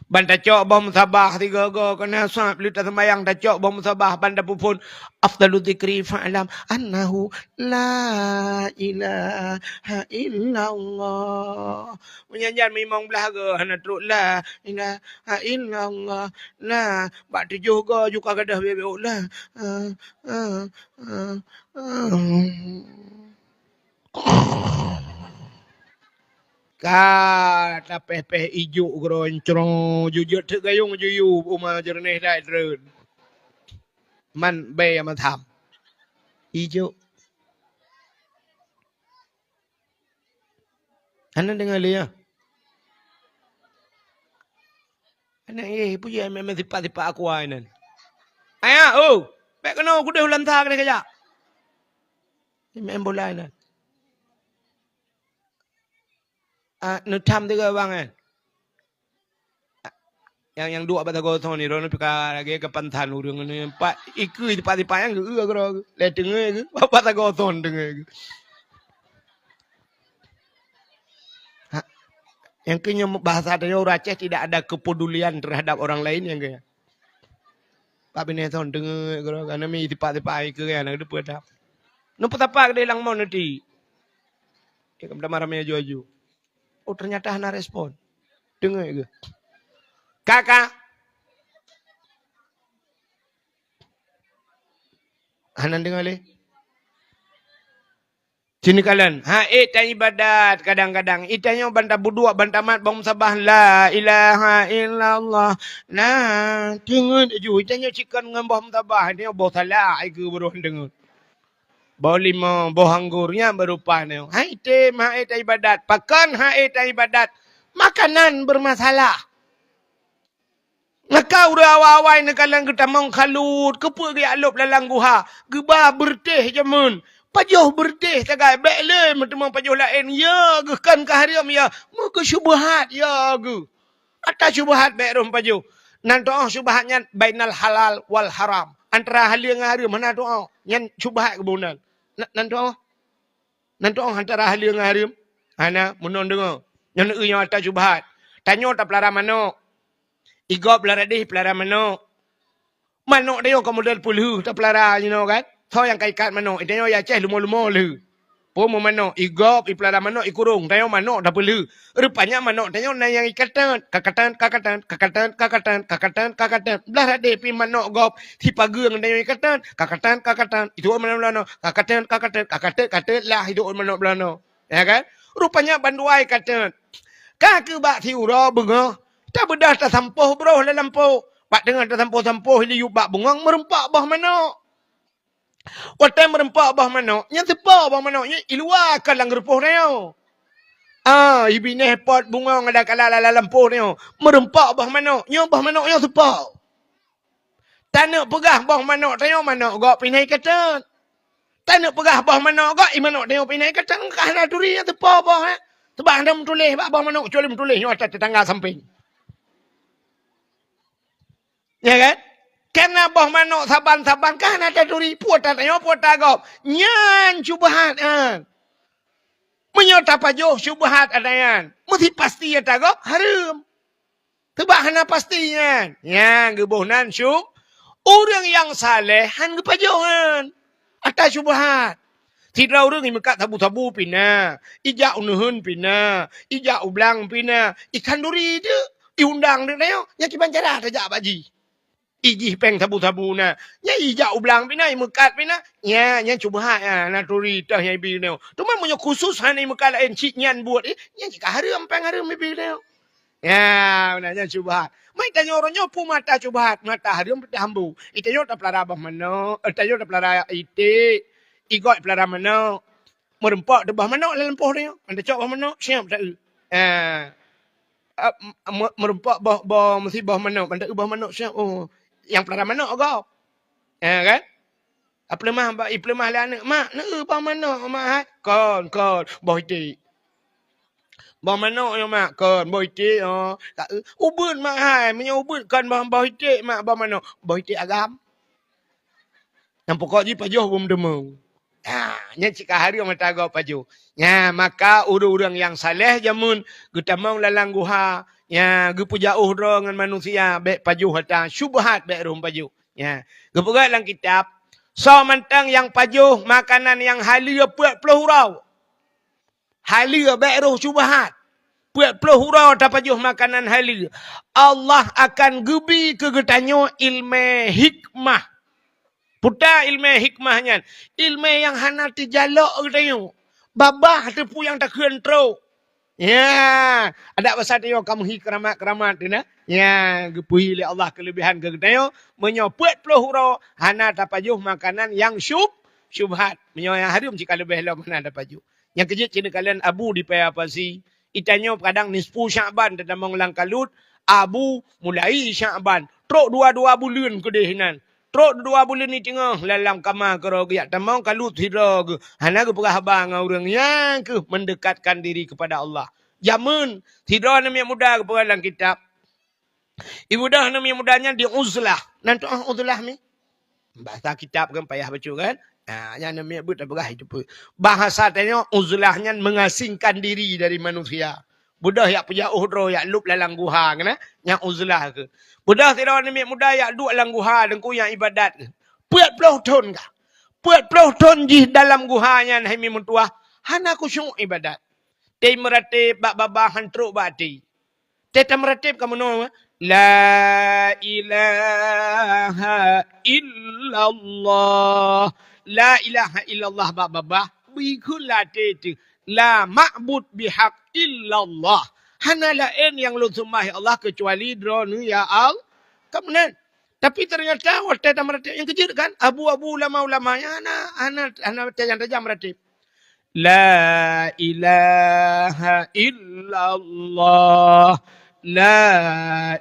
Ban tacok boh musabah sigoe-goe, keunan sab lheueh taseumbayang tacok boh musabah, ban tapeuphon, "Afdalu dzikri fa'lam annahu la ilaha illallah." Meunyan jan mimong blah goe hana trôk la ilaha illallah. Nah, bak tujoh goe ju ka gadôh bèk-bèk la, eh, eh, eh, eh. Ka tapéh-péh ijôk keudroe, ncrong, jujeuet teuk gayông jiyue, uma jeureunéh that treun. Man bèe meutham. Ijôk. Hana deungoe lé nyoe? Hana, eh, peue jeuet meusipat-sipat aqua inan? Ayah, oh, bèk keunoe kudeh u lanta keunoe kajak. Main bola inan. Ah, neutham tiga bang, eh. Nyang, nyang duek bak sagoe thon ni, droeneuh pih ka lagèe keupantan ureueng nyoe pat ikeue sipat-sipat nyang geu-eu keudroe geu. Lé teungoh geu, bak sagoe thon teungoh geu. Ha. Nyang keu nyoe bahasa tanyoe ureueng Aceh tidak ada kepedulian terhadap orang lain nyang keu nyan. Pak Binéh thon deungoe keudroe, ka neumi tipak-tipak ai keu nyan, na deupeu dah. Neupeu tapa keudeh lam mon neuti. Ya, ka meutamah ramé aju-aju. Oh, ternyata hana respon. Deungoe keu. Kaka. Hana deungoe lé. Sini kalon, ha, eh, ta ibadat kadang-kadang. Itanyoe ban tabuduek, ban tamat boh musabah, la ilaha illallah. Nah, teungeut ju. Itanyoe cikon ngon boh musabah, itanyoe boh salak, ai keu baroh teungeut. Boh limau, boh anggor, nyan baru pan nyoe. Hai tem, ha, eh, ta ibadat. Pakon, ha, eh, ta ibadat. Makanan bermasalah. Maka ureueng awai-awai neukalon geutamong kalut, keupeue geujak lôb lam guha, geuba beureutéh jameun. Pajoh beureutéh sagai, bék lé meuteumong pajoh laén, ya geuh, kon ka hareuem ya, meukeusubhat ya geuh. Ata subhat bék rhom pajoh. Nan tu'oh subhat nyan bainal halal wal haram. Antara haleue ngon hareuem hana tu'oh. Nyan subhat keubunan. Na-, nan tu'oh. Nan tu'oh antara haleue ngon hareuem? Hana, meunan deungoe. Nyoe neu-eu nyoe ata syubhat. Tanyoe tapeulara manök. Igob lara deh peulara manök. Manök tanyoe ka model peulheueh tapeulara jinoe kan? Soe nyang ka ikat manök? Tanyoe i Aceh lumo-lumo lheueh. Peue meu manök? Igob, ipeulara manök, ikurong. Tanyoe manök tapeulheueh. Rupanya manök tanyoe na nyang ikateun. Kakateun, kakateun, kakateun, kakateun, kakateun, kakateun. Blah rak deh pih manök gob. Sipageue ngon tanyoe ikateun. Kakateun, kakateun. Itu manök blah noe. Kakateun, kakateun, kakateun, kateun lah itu manök blah noe. Ya kan? Rupanya bandua ikateun. Ka keu bak siuroe beungoh. Tabeudah tasampôh broh lam lampôh. Bak teungoh tasampôh-sampôh liyueb bak bungong meureumpok boh manök. Watèe meureumpok boh manök, nyan teupo boh manök nyan i luwa ka lam geurupoh tanyoe. Ah, ibinéh pot bungong ada kala lam lampôh tanyoe. Meureumpok boh manök, nyoe boh manök nyoe teupo. Taneuk peugah boh manök tanyoe manök gob pih na ikateun. Taneuk peugah boh manök gob, i manök tanyoe pih na ikateun, ka hana turi nyan teupo boh, eh. Sabab hana meutuléh bak boh manök, kecuali meutuléh nyoe ata tetangga sampéng. Ya kan? Karena boh manök saban-saban ka hana taturi, peue ata tanyoe, peue ata gob. Nyan syubhat nyan. Meunyoe tapajoh syubhat ata nyan, meusti pasti ata gob hareuem. Sabab hana pasti nyan. Nyan geuboh nan syub-, ureueng nyang saleh han geupajoh nyan. Ata syubhat. Sidroe ureueng imeukat sabu-sabu pih na, ijak u neuheun pih na, ijak u blang pih na, ikhanduri teuk, iundang teuk tanyoe, nyan kiban cara tajak bak jih. Ijih péng sabu-sabu na, nyan ijak u blang pih na, imeukat pih na, nyan, nyan syubhat, nyan, hana turi teuh nyan ibi tanyoe. Teuma meunyoe khusus hana imeukat laén cit nyan buet, eh, nyan cit ka hareuem péng hareuem ibi tanyoe. Ya, meunan nyan syubhat. Mai tanyoe uroe nyoe peue mata syubhat, mata hareuem peutambu. Itanyoe tapeulara boh manök, eh, tanyoe tapeulara iték, igob peulara manök. Meureumpok teuh boh manök lam lampôh tanyoe. Ban tacok boh manök, siap ta-eu. Ya. Ah, m-, m-, meureumpok boh, boh, meusti boh manök, ban ta-eu boh manök, siap. Oh, nyang peulara manök gob. Ya kan? Apeuleumah ba-, ipeuleumah lé aneuk, "Mak, neu-eu boh manök, Mak, hai?" "Kon, kon, boh iték." "Boh manök nyoe, Mak?" "Kon, boh iték, oh." "Ka-, eu, ubeuet, Mak, hai? Meunyoe ubeuet kon boh, boh iték, Mak, boh manök?" "Boh iték agam." Nyang pokok jih pajoh beumeudeumeung. Ha, nyan cit ka hareuem ata gob pajoh. Nya, maka ureueng-ureueng nyang saleh jameun geutamong lam guha, nya, geupeujaôh droe ngon manusia, bék pajoh ata syubhat, bék rhom pajoh. Ya, geupeugah lam kitab, soe mantong nyang pajoh makanan nyang haleue peuet ploh uroe. Haleue bék rôh syubhat. Peuet ploh uroe tapajoh makanan haleue. Allah akan geubi keu geutanyoe ileumèe hikmah. Peue ta ileumèe hikmah nyan? Ileumèe nyang hana teujalok geutanyoe. Babah teuh peue nyang takheun trok. Ya, adak basa tanyoe ka meuhi keuramat-keuramat teuh na. Ya, geupeuhi lé Allah keuleubehan keu geutanyoe. Meunyoe peuet ploh uroe hana tapajoh makanan nyang syub-, syubhat. Meunyoe nyang hareuem cit ka leubeh lom hana tapajoh. Nyang keujeuet keuneuk kalon Abu di Paya Pasi. Itanyoe kadang nisfu Sya'ban tatamong lam kalut, Abu mulai Sya'ban. Trok dua-dua buleuen keudeh nan. Trok dua buleuen di teungoh lam, lam kama keudroe geujak tamong kalut sidroe geuh. Hana geupeugah haba ngon ureueng, nyan keuh mendekatkan diri kepada Allah. Jameun, sidroe aneuk miet muda geupeugah lam kitab. Ibadah aneuk miet muda nyan di uzlah. Nan tu'oh uzlah mi? Bahasa kitab kan payah bacut kan? Ha, nyan aneuk miet beuet tapeugah itu pun. Bahasa tanyoe uzlah nyan mengasingkan diri dari manusia. Beudôh yak peujaôh droe yak lôb lam guha keunan, nyang uzlah keuh. Beudôh sidroe namiet muda yak duek lam guha Teungku nyang ibadat keuh. Peuet ploh thon kah. Peuet ploh thon jih dalam guha nyan hai mi meutuwah, hana khusyuk ibadat. Teumeuratéb bak babah han trok bak até. Teumeuratéb ka meunoe, la ilaha illallah. La ilaha illallah bak babah, bikheun lam até teuh, la ma'bud bihaq illallah. Hana laén nyang lôn seumah ya Allah keucuali Droeneuh ya Allah. Ka meunan. Tapi ternyata watée tameuratéb nyang keujeuet kan, abu-abu ulama-ulama nyang hana, hana, hana tajam-tajam meuratéb. La ilaha illallah. La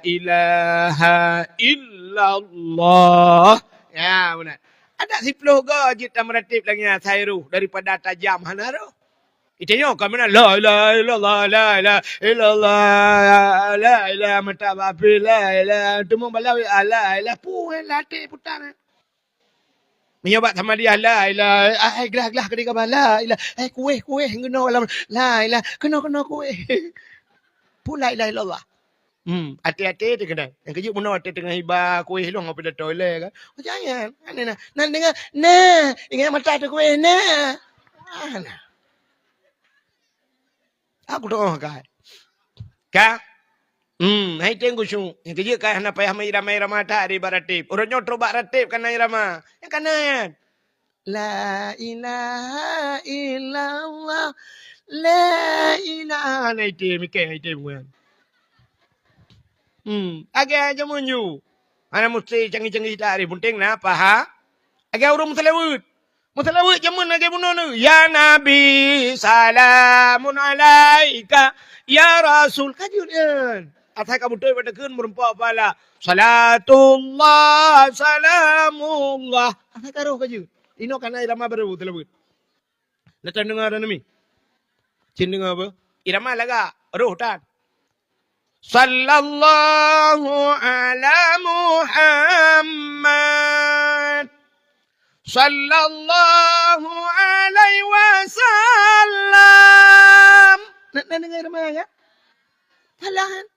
ilaha illallah. Ya, beuna. Adak siploh go jeuet tameuratéb lagée nyan asai roh daripada tajam hana roh. Itanyoe ka meunan, la ilaha illallah, la ilaha illallah, la ilaha mata bapi, la ilaha teumong balawi, la ilaha pu, la até putar. Meunyoe bak Samadiyah, la ilaha, ai glah-glah keudéh gaba, la ilaha, ai kueh-kueh geunoe lam, la ilaha, keunoe-keunoe kueh. Pu la ilaha illallah. Hmm, até-até teuh keunan. Nyang keujeuet bunoe teuh teungoh hiba kueh lôn ngon pidato ilée kan. Jangan, aneh nah. Nan deungoe, nah, ingat mata teuh kueh, nah. Ah, nah. Aku doa kai. Ka? Hmm, hai teng khusyuk. Nyang keujeuet kai hana payah meuirama-irama that di bak ratéb. Ureueng nyoe trok bak ratéb kana irama. Nyang kana nyan. La ilaha illallah. La ilaha. Nah, itu mikir, itu bukan. Hmm, agak aja munyu. Hana mesti canggih-canggih tak hari. Penting na paha. Agak ureueng meuseulaweuet. Meuseulaweuet jameun lagée bunoe nyoe. Ya Nabi, salamun alaika. Ya Rasul, ka jeuet nyan. Asai ka beutôi bak takheun meureumpok pahala. Salatullah, salamullah. Asai ka roh ka jeuet. Inoe kana irama barô seulaweuet. Na tan deungoe dah nami? Cen deungoe apa? Irama lagak, roh tan. Sallallahu ala Muhammad. Sallallahu alaihi wasallam. Na, na deungoe irama kan? Salah kan?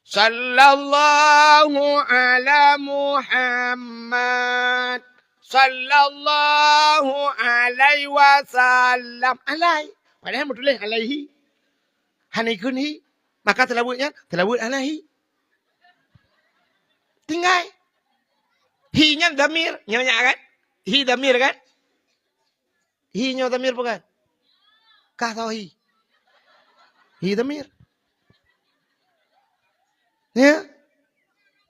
Sallallahu ala Muhammad. Sallallahu alaihi wasallam. Alai. Padahai meutuléh alaihi. Hana ikheun hi. Maka seulaweuet nyan, seulaweuet alaihi. Tinggai. Hi nyan dhamir. Nyan nyan kan? Hi dhamir kan? Hi nyoe dhamir peugah. Ka soe hi? Hi dhamir. Ya.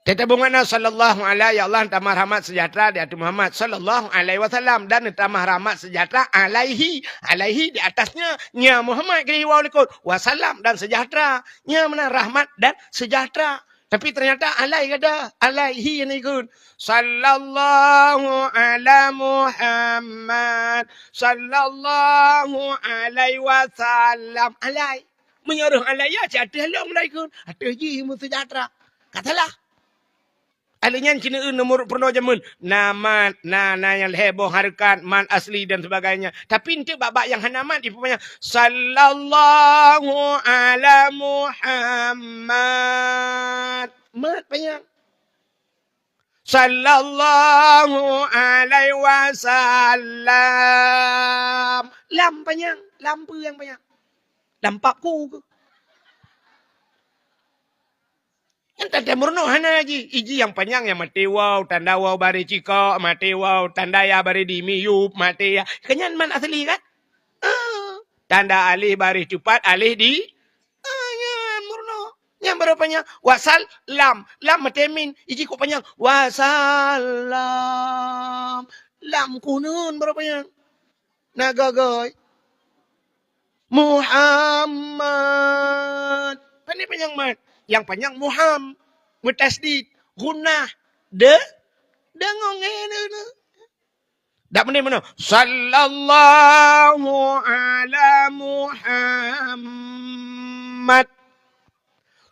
Teutabong makna sallallahu alaihi, ya Allah, tamah rahmat sejahtera di ateueh Muhammad sallallahu alaihi wasallam, dan tamah rahmat sejahtera alaihi, alaihi di atasnya, nya Muhammad keu waw likot, wasallam dan sejahtera, nya mana rahmat dan sejahtera. Tapi ternyata alai gada, alaihi yang ikut. Sallallahu ala Muhammad, sallallahu alaihi wasallam. Alai. Meunyoe roh alai ya, cit ateueh lom lah ikut. Ateueh jih meusejahtera. Ka salah. Alai nyan cina eu nomor peurunoe jameun. Na mat, na, na nyang lhée boh hareukat, mat asli dan sebagainya. Tapi enteuk bak-bak nyang hana mat, ipeupanyang, sallallahu ala Muhammad. Mat panyang. Sallallahu alaihi wasallam. Lam panyang, lam peue nyang panyang? Lam pap ku keuh. Nyan tanda meurunoe hana jih. Iji nyang panyang nyang maté waw, tanda waw baré cikok, maté waw, tanda ya baré di miyup, maté ya. Keu nyan mat asli kan? Ah, tanda alih baré cupat, alih di. Ah, nyan meurunoe. Nyan barô panyang. Wasal lam. Lam maté min. Iji kok panyang. Wasallam. Lam kuneun barô panyang. Na gagai. Muhammad. Pane panyang mat? Nyang panyang Muham. Meutasdid. Gunnah. De. Deungoe ngeue. Dak meunan meunan. Sallallahu ala Muhammad.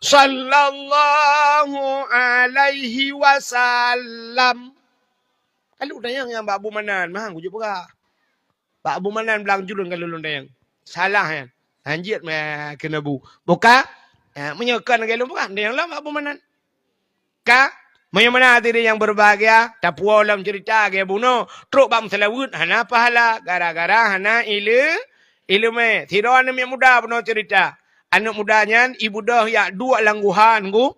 Sallallahu alaihi wasallam. Kalu dayang nyang bak Abu Manan, mahang kujuk peugah. Bak Abu Manan blang julun kalu lôn dayang. Salah nyan. Hanjeuet meukeunong bu. Buka? Ha, meunyoe kon lagèe lôn buka, nyang lom bak bumanan. Ka? Meunyoe meunan hadirin yang berbahagia, tapuwoe lom ceurita lagèe bunoe, trok bak meuseulaweuet hana pahala, gara-gara hana ile-, ileumèe. Sidroe aneuk miet muda bunoe ceurita. Aneuk muda nyan ibeudôh jak duek lam guha nunggu.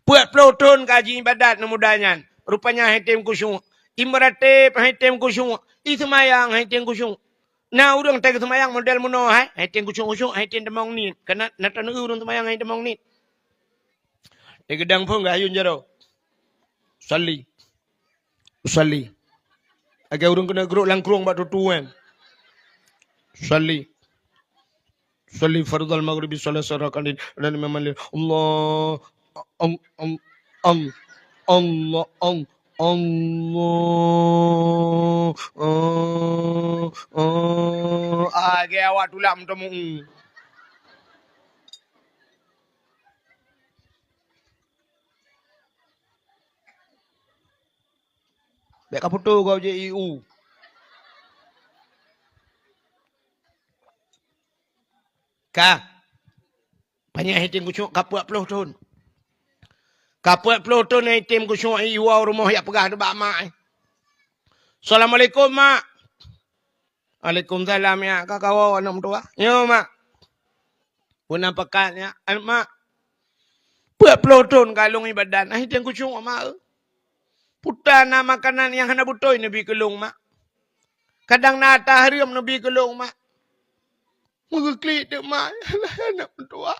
Peuet ploh thon ka jiibadat aneuk muda nyan. Rupanya han item khusyuk. Imeuratéb han item khusyuk. Iseumayang han item khusyuk. Na ureueng teuka seumayang model meunoe hai, han item khusyuk-khusyuk, han item tamong niet. Kana na taneu ureueng seumayang han item tamong niet. Di geudang phon geuhayun jaroe. Usalli. Usalli. Lagèe ureueng keuneuk geurok lam krueng bak tutu kan. Usalli. Usalli fardhal maghribi salasa rakaatin. Dan Imam Malik. Allah. Am, am, am, Allah, am, Allah, ah, ah, ah. Lagèe awak tulak meutemu. Bèk ka putôh gob jih i u. Ka. Panyang han item khusyuk ka peuet ploh thon. Ka peuet ploh thon han item khusyuk, iwoe rumoh jak peugah nibak mak, eh. "Assalamualaikum, Mak." "Waalaikumsalam, ya. Ka kawoe aneuk meutuwah?" "Nyo, Mak." "Peue na pakat, ya?" "Aneuk Mak, peuet ploh thon ka lôn ibadat, han item khusyuk, Mak, eh. Peue na makanan nyang hana beutôi neubi keu lôn, Mak. Kadang na ata hareuem neubi keu lôn, Mak." Meugeuklik teuk mak, aneuk meutuwah.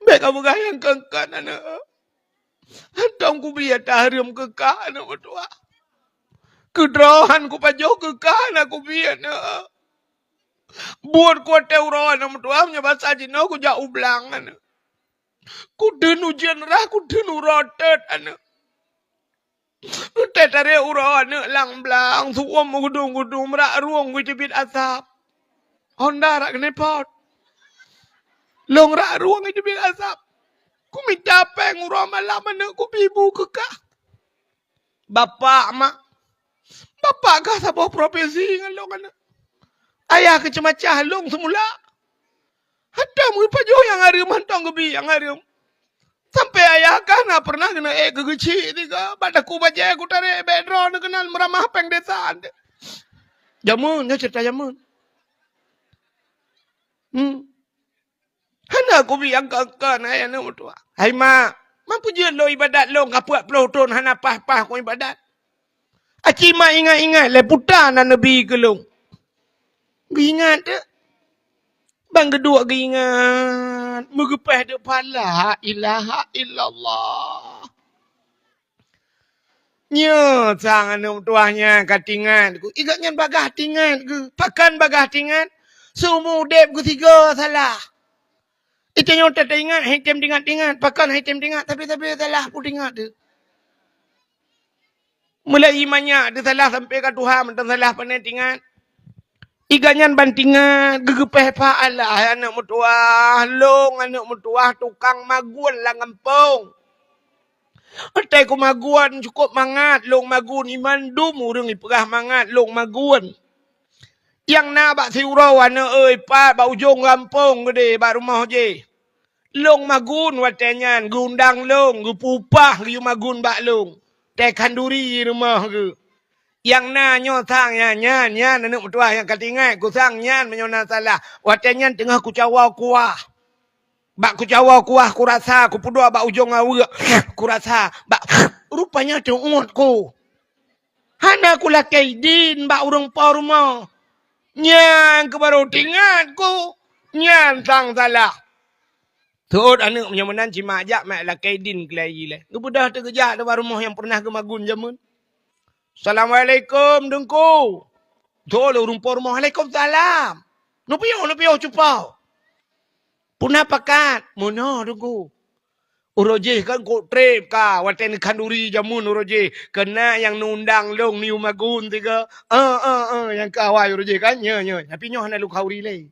Bèk kapeugah nyang kon-kon aneuk. Hantom kubi ata hareuem keu kah aneuk meutuwah. Keudroe han kupajoh keu kah na kubi aneuk. Buet kuatèe uroe aneuk meutuwah, meunyoe basa jinoe kujak u blang aneuk. Kudeun ujeuen rhah, kudeun uroe teuet aneuk. Teutarek uroe aneuk lam blang, su'uem meugudong-gudong, rak rueng geuteubiet asap. Honda rak keuneupot. Lôn rak rueng geuteubiet asap. Kumita pèng uroe malam aneuk kubi bu keu kah. Bapak, mak. Bapak kah saboh profesi ngon lôn aneuk. Ayah keuh ceumacah lôn seumula. Hantom geupajoh nyang hareuem, hantom geubi nyang hareuem. Sampoe ayah kah na peureunah keuneuk ék keu geuchik tiga, bak takue bajèe kutarek bèk droeneuh keunan meuramah péng desa. Jameun, nyoe ceurita jameun. Hmm. Hana kubi angka-angka na aneuk meutuwah. Hai mak, man peue jeuet lôn ibadat lôn ka peuet ploh thon hana paih-paih keu ibadat. Aci mak ingat-ingat lé peue na neubi keu lôn. Geuingat teuh. Ban geuduek geuingat, meugeupèh teuh pahala, la ilaha illallah. Nyoe sang aneuk meutuwah nyan ka teuingat ku. Igat nyan bagaih teuingat ku. Pakon bagaih teuingat? Seumu udép geusigoe salah. Itanyoe teuingat, han item teuingat-ingat. Pakon han item teuingat? Tapi-tapi salah pun teuingat teuh. Mulai manyak teuh salah sampoe ka tuha mantong salah pane teuingat. Igat nyan ban teuingat geugeupèh pahala, hai aneuk meutuwah, lôn aneuk meutuwah tukang magun lam gampông. Watèe kumagun cukôp mangat lôn magun, i mandum ureueng ipeugah mangat lôn magun. Nyang na bak siuroe aneuk, oi, pat bak ujong gampông geudeh bak rumoh jih. Lôn magun watèe nyan, geuundang lôn, geupeu upah geuyue magun bak lôn. Tée khanduri rumoh geuh. Nyang na nyoe sang nyan, nyan, nyan aneuk meutuwah nyang ka teuingat ku sang nyan meunyoe na salah. Watèe nyan teungoh kucawoe kuah. Bak kucawoe kuah kurasa, kupeuduek bak ujong aweuek, kurasa, bak rupanya teuôt ku. Hana kulakée idin bak ureueng po rumoh. Nyan keuh barô teuingat ku, nyan sang salah. Seuôt aneuk meunyoe meunan cit mak jak mak lakée idin keulai jih lé. Geubeudôh teuh geujak bak rumoh nyang peureunah geumagun jameun. "Assalamualaikum, Teungku." Seuôt lé ureueng po rumoh, "Waalaikumsalam." "Neupiôh, neupiôh cupa." "Peue na pakat?" "Meunoe, Teungku. Uroe jih kan kok treb ka, watée neukhanduri jameun uroe jih, keunan nyang neuundang lôn neuyue magun tiga. Eh, eh, eh, nyang ka awai uroe jih kan, nyoe, nyoe. Tapi nyoe hana lôn khanduri lé."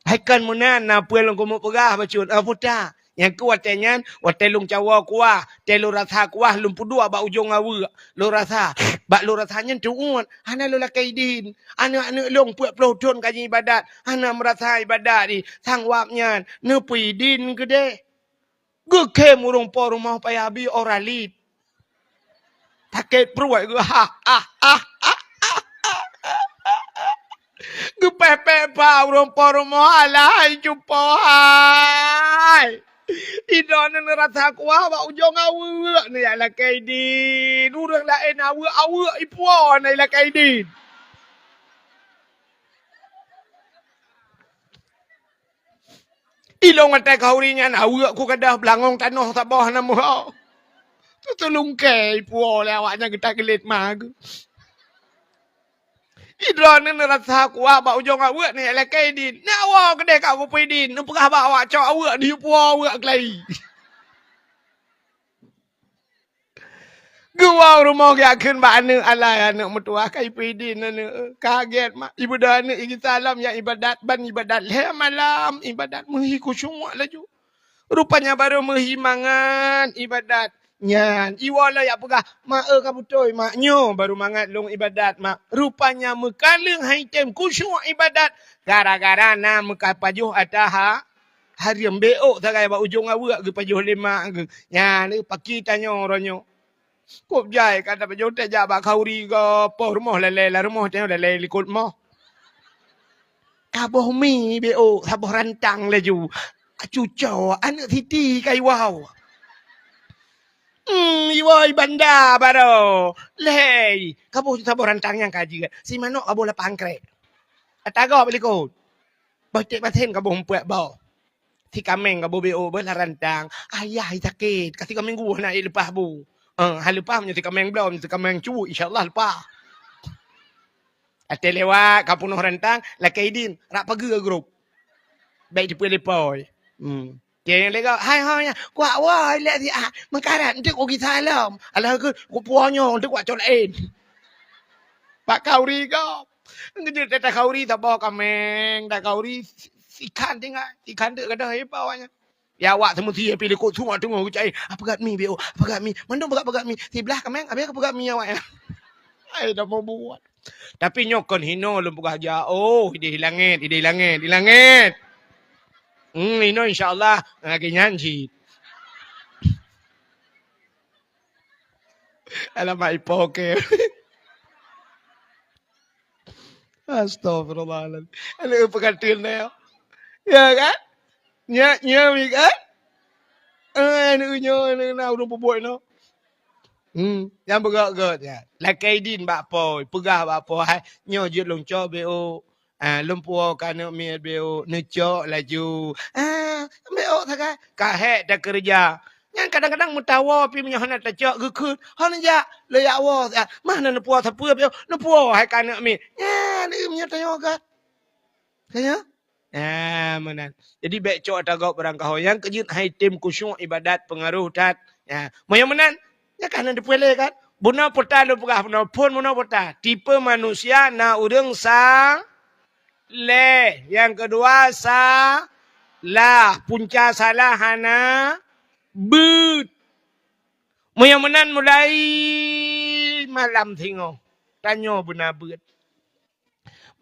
"Hai kon meunan, na peue lôn keumeung peugah bacut, eh, peue ta?" Nyang keu watèe nyan, watèe lôn cawoe kuah, watèe lôn rasa kuah, lôn peuduek bak ujong aweuek. Lôn rasa, bak lôn rasa nyan teuôt, hana lôn lakèe idin. Aneuk-aneuk lôn peuet ploh thon ka jiibadat, hana meurasa ibadat jih. Sang wab nyan, neupeuidin keudeh. Geukhém ureueng po rumoh payah bi ora lét. Sakét pruet geuh, ha, ha, ha, ha, ha, ha. Geupéh-péh bak ureueng po rumoh, alah hai cupo hai. Idroeneuh neurasa kuah bak ujong aweuek, neujak lakèe idin. Ureueng laén aweuek-aweuek ipuwoe na ilakèe idin. Ilôn watèe khauri nyan aweuek ku gadôh beulangong tanoh saboh na meuho. Teutulungkèe ipuwoe lé awak nyan geutak geulet ma geuh. Idroeneuh neurasa kuah bak ujong aweuek neujak lakèe idin. Neuwoe keudeh ka kupeue idin, neupeugah bak awak cok aweuek neupuwoe aweuek keulayi. Geuwoe u rumoh geujak kheun bak aneuk, alah aneuk meutuwah ka ipeue idin aneuk. Kagèt mak, ibeudôh aneuk igisa lom jak ibadat, ban ibadat lhèe malam, ibadat meuhi khusyuk laju. Rupanya barô meuhi mangat ibadat. Nyan, iwoe lom jak peugah, "Mak, eu ka beutôi, Mak, nyoe barô mangat lôn ibadat, Mak." Rupanya meukaleueng han item khusyuk ibadat gara-gara na meukapajoh ata ha-, hareuem. Beuôk sagai bak ujong aweuek geupajoh lé mak geuh. Nyan, eu, paki tanyoe uroe nyoe. Kôb jai ka tapajoh teuh jak bak khauri gob, poh rumoh lalè lam rumoh, tanyoe lalè likot moh. Kaboh mi beuôk saboh rantang laju. Cuco aneuk siti ka iwoe. Hmm, iwoe i banda barô. Lhèe, kaboh saboh rantang nyang ka jeuet. Si manok kaboh lapan krek. Ata gob likot. Boh tek masen kaboh eumpat boh. Si kaméng kaboh beuôk beuh lam rantang. Ayah sakét. Ka si kaméng geuh na leupah bu. Eh, ha leupah meunyoe si kaméng bloe, meunyoe si kaméng cuwuk, insya Allah leupah. Watèe lewat ka peunoh rantang, lakèe idin, rab pageue grup. Bèk jipeulepoi. Hmm. Ceng lé gob, "Hai, hai, hai, kuat woe lé siat, meukarat, eunteuk kugisa lom. Alah keu, kupuwoe nyoe, eunteuk kucok laén." Bak khauri gob. Geujeuet teuh takhauri saboh kaméng, takhauri si-, sikhan tinggai, sikhan teuk gadôh ipa awaknyan. Ya awak seumuti pih likot sungai teungoh geucai, "Ah, peugöt mi beuôk, peugöt mi." Mandum peugöt-peugöt mi. Siblah kaméng, abéh ka peugöt mi awaknyan. Hai, dah mau buat. Tapi nyoe kon hino lôn peugah jak. Oh, idéh ilangét, idéh ilangét, ilangét. Hmm, inoe insya Allah lagèe nyan cit. Alamak ipo ke. Astagfirullahaladzim. Aneuk peukateun na ya. Ya kan? Nyak, nyak mi kan? Eh, aneuk nyoe, aneuk na ureueng peubuet nyoe. Hmm, nyang beugöt-göt nyan. Lakèe idin bak po, peugah bak po, "Hai, nyoe jeuet lôn cok beuôk." Ah, lôn puwoe keu aneuk miet beuôk, neucok laju. Ah, beuôk sagai. Ka hék takeureuja. Nyan kadang-kadang meutawoe pih meunyoe hana tacok geukheun. Hana jak, lé jak woe. Ah, mah na neupuwoe sapeue beuôk, neupuwoe hai keu aneuk miet. Nyan, meunyoe tanyoe göt. Tanyoe? Ah, meunan. Jadi bèk cok ata gob barangkaho nyang keu jeuet hai tem khusyuk ibadat peungaroh that. Ya, meunyoe meunan, nyan ka hana teupeu lé kan? Bunoe peue ta lôn peugah bunoe, phon bunoe peue ta. Tipe manusia na ureueng saleh, nyang keudua salah, punca salah hana beuet. Meunyoe meunan mulai malam singoh, tanyoe beuna beuet.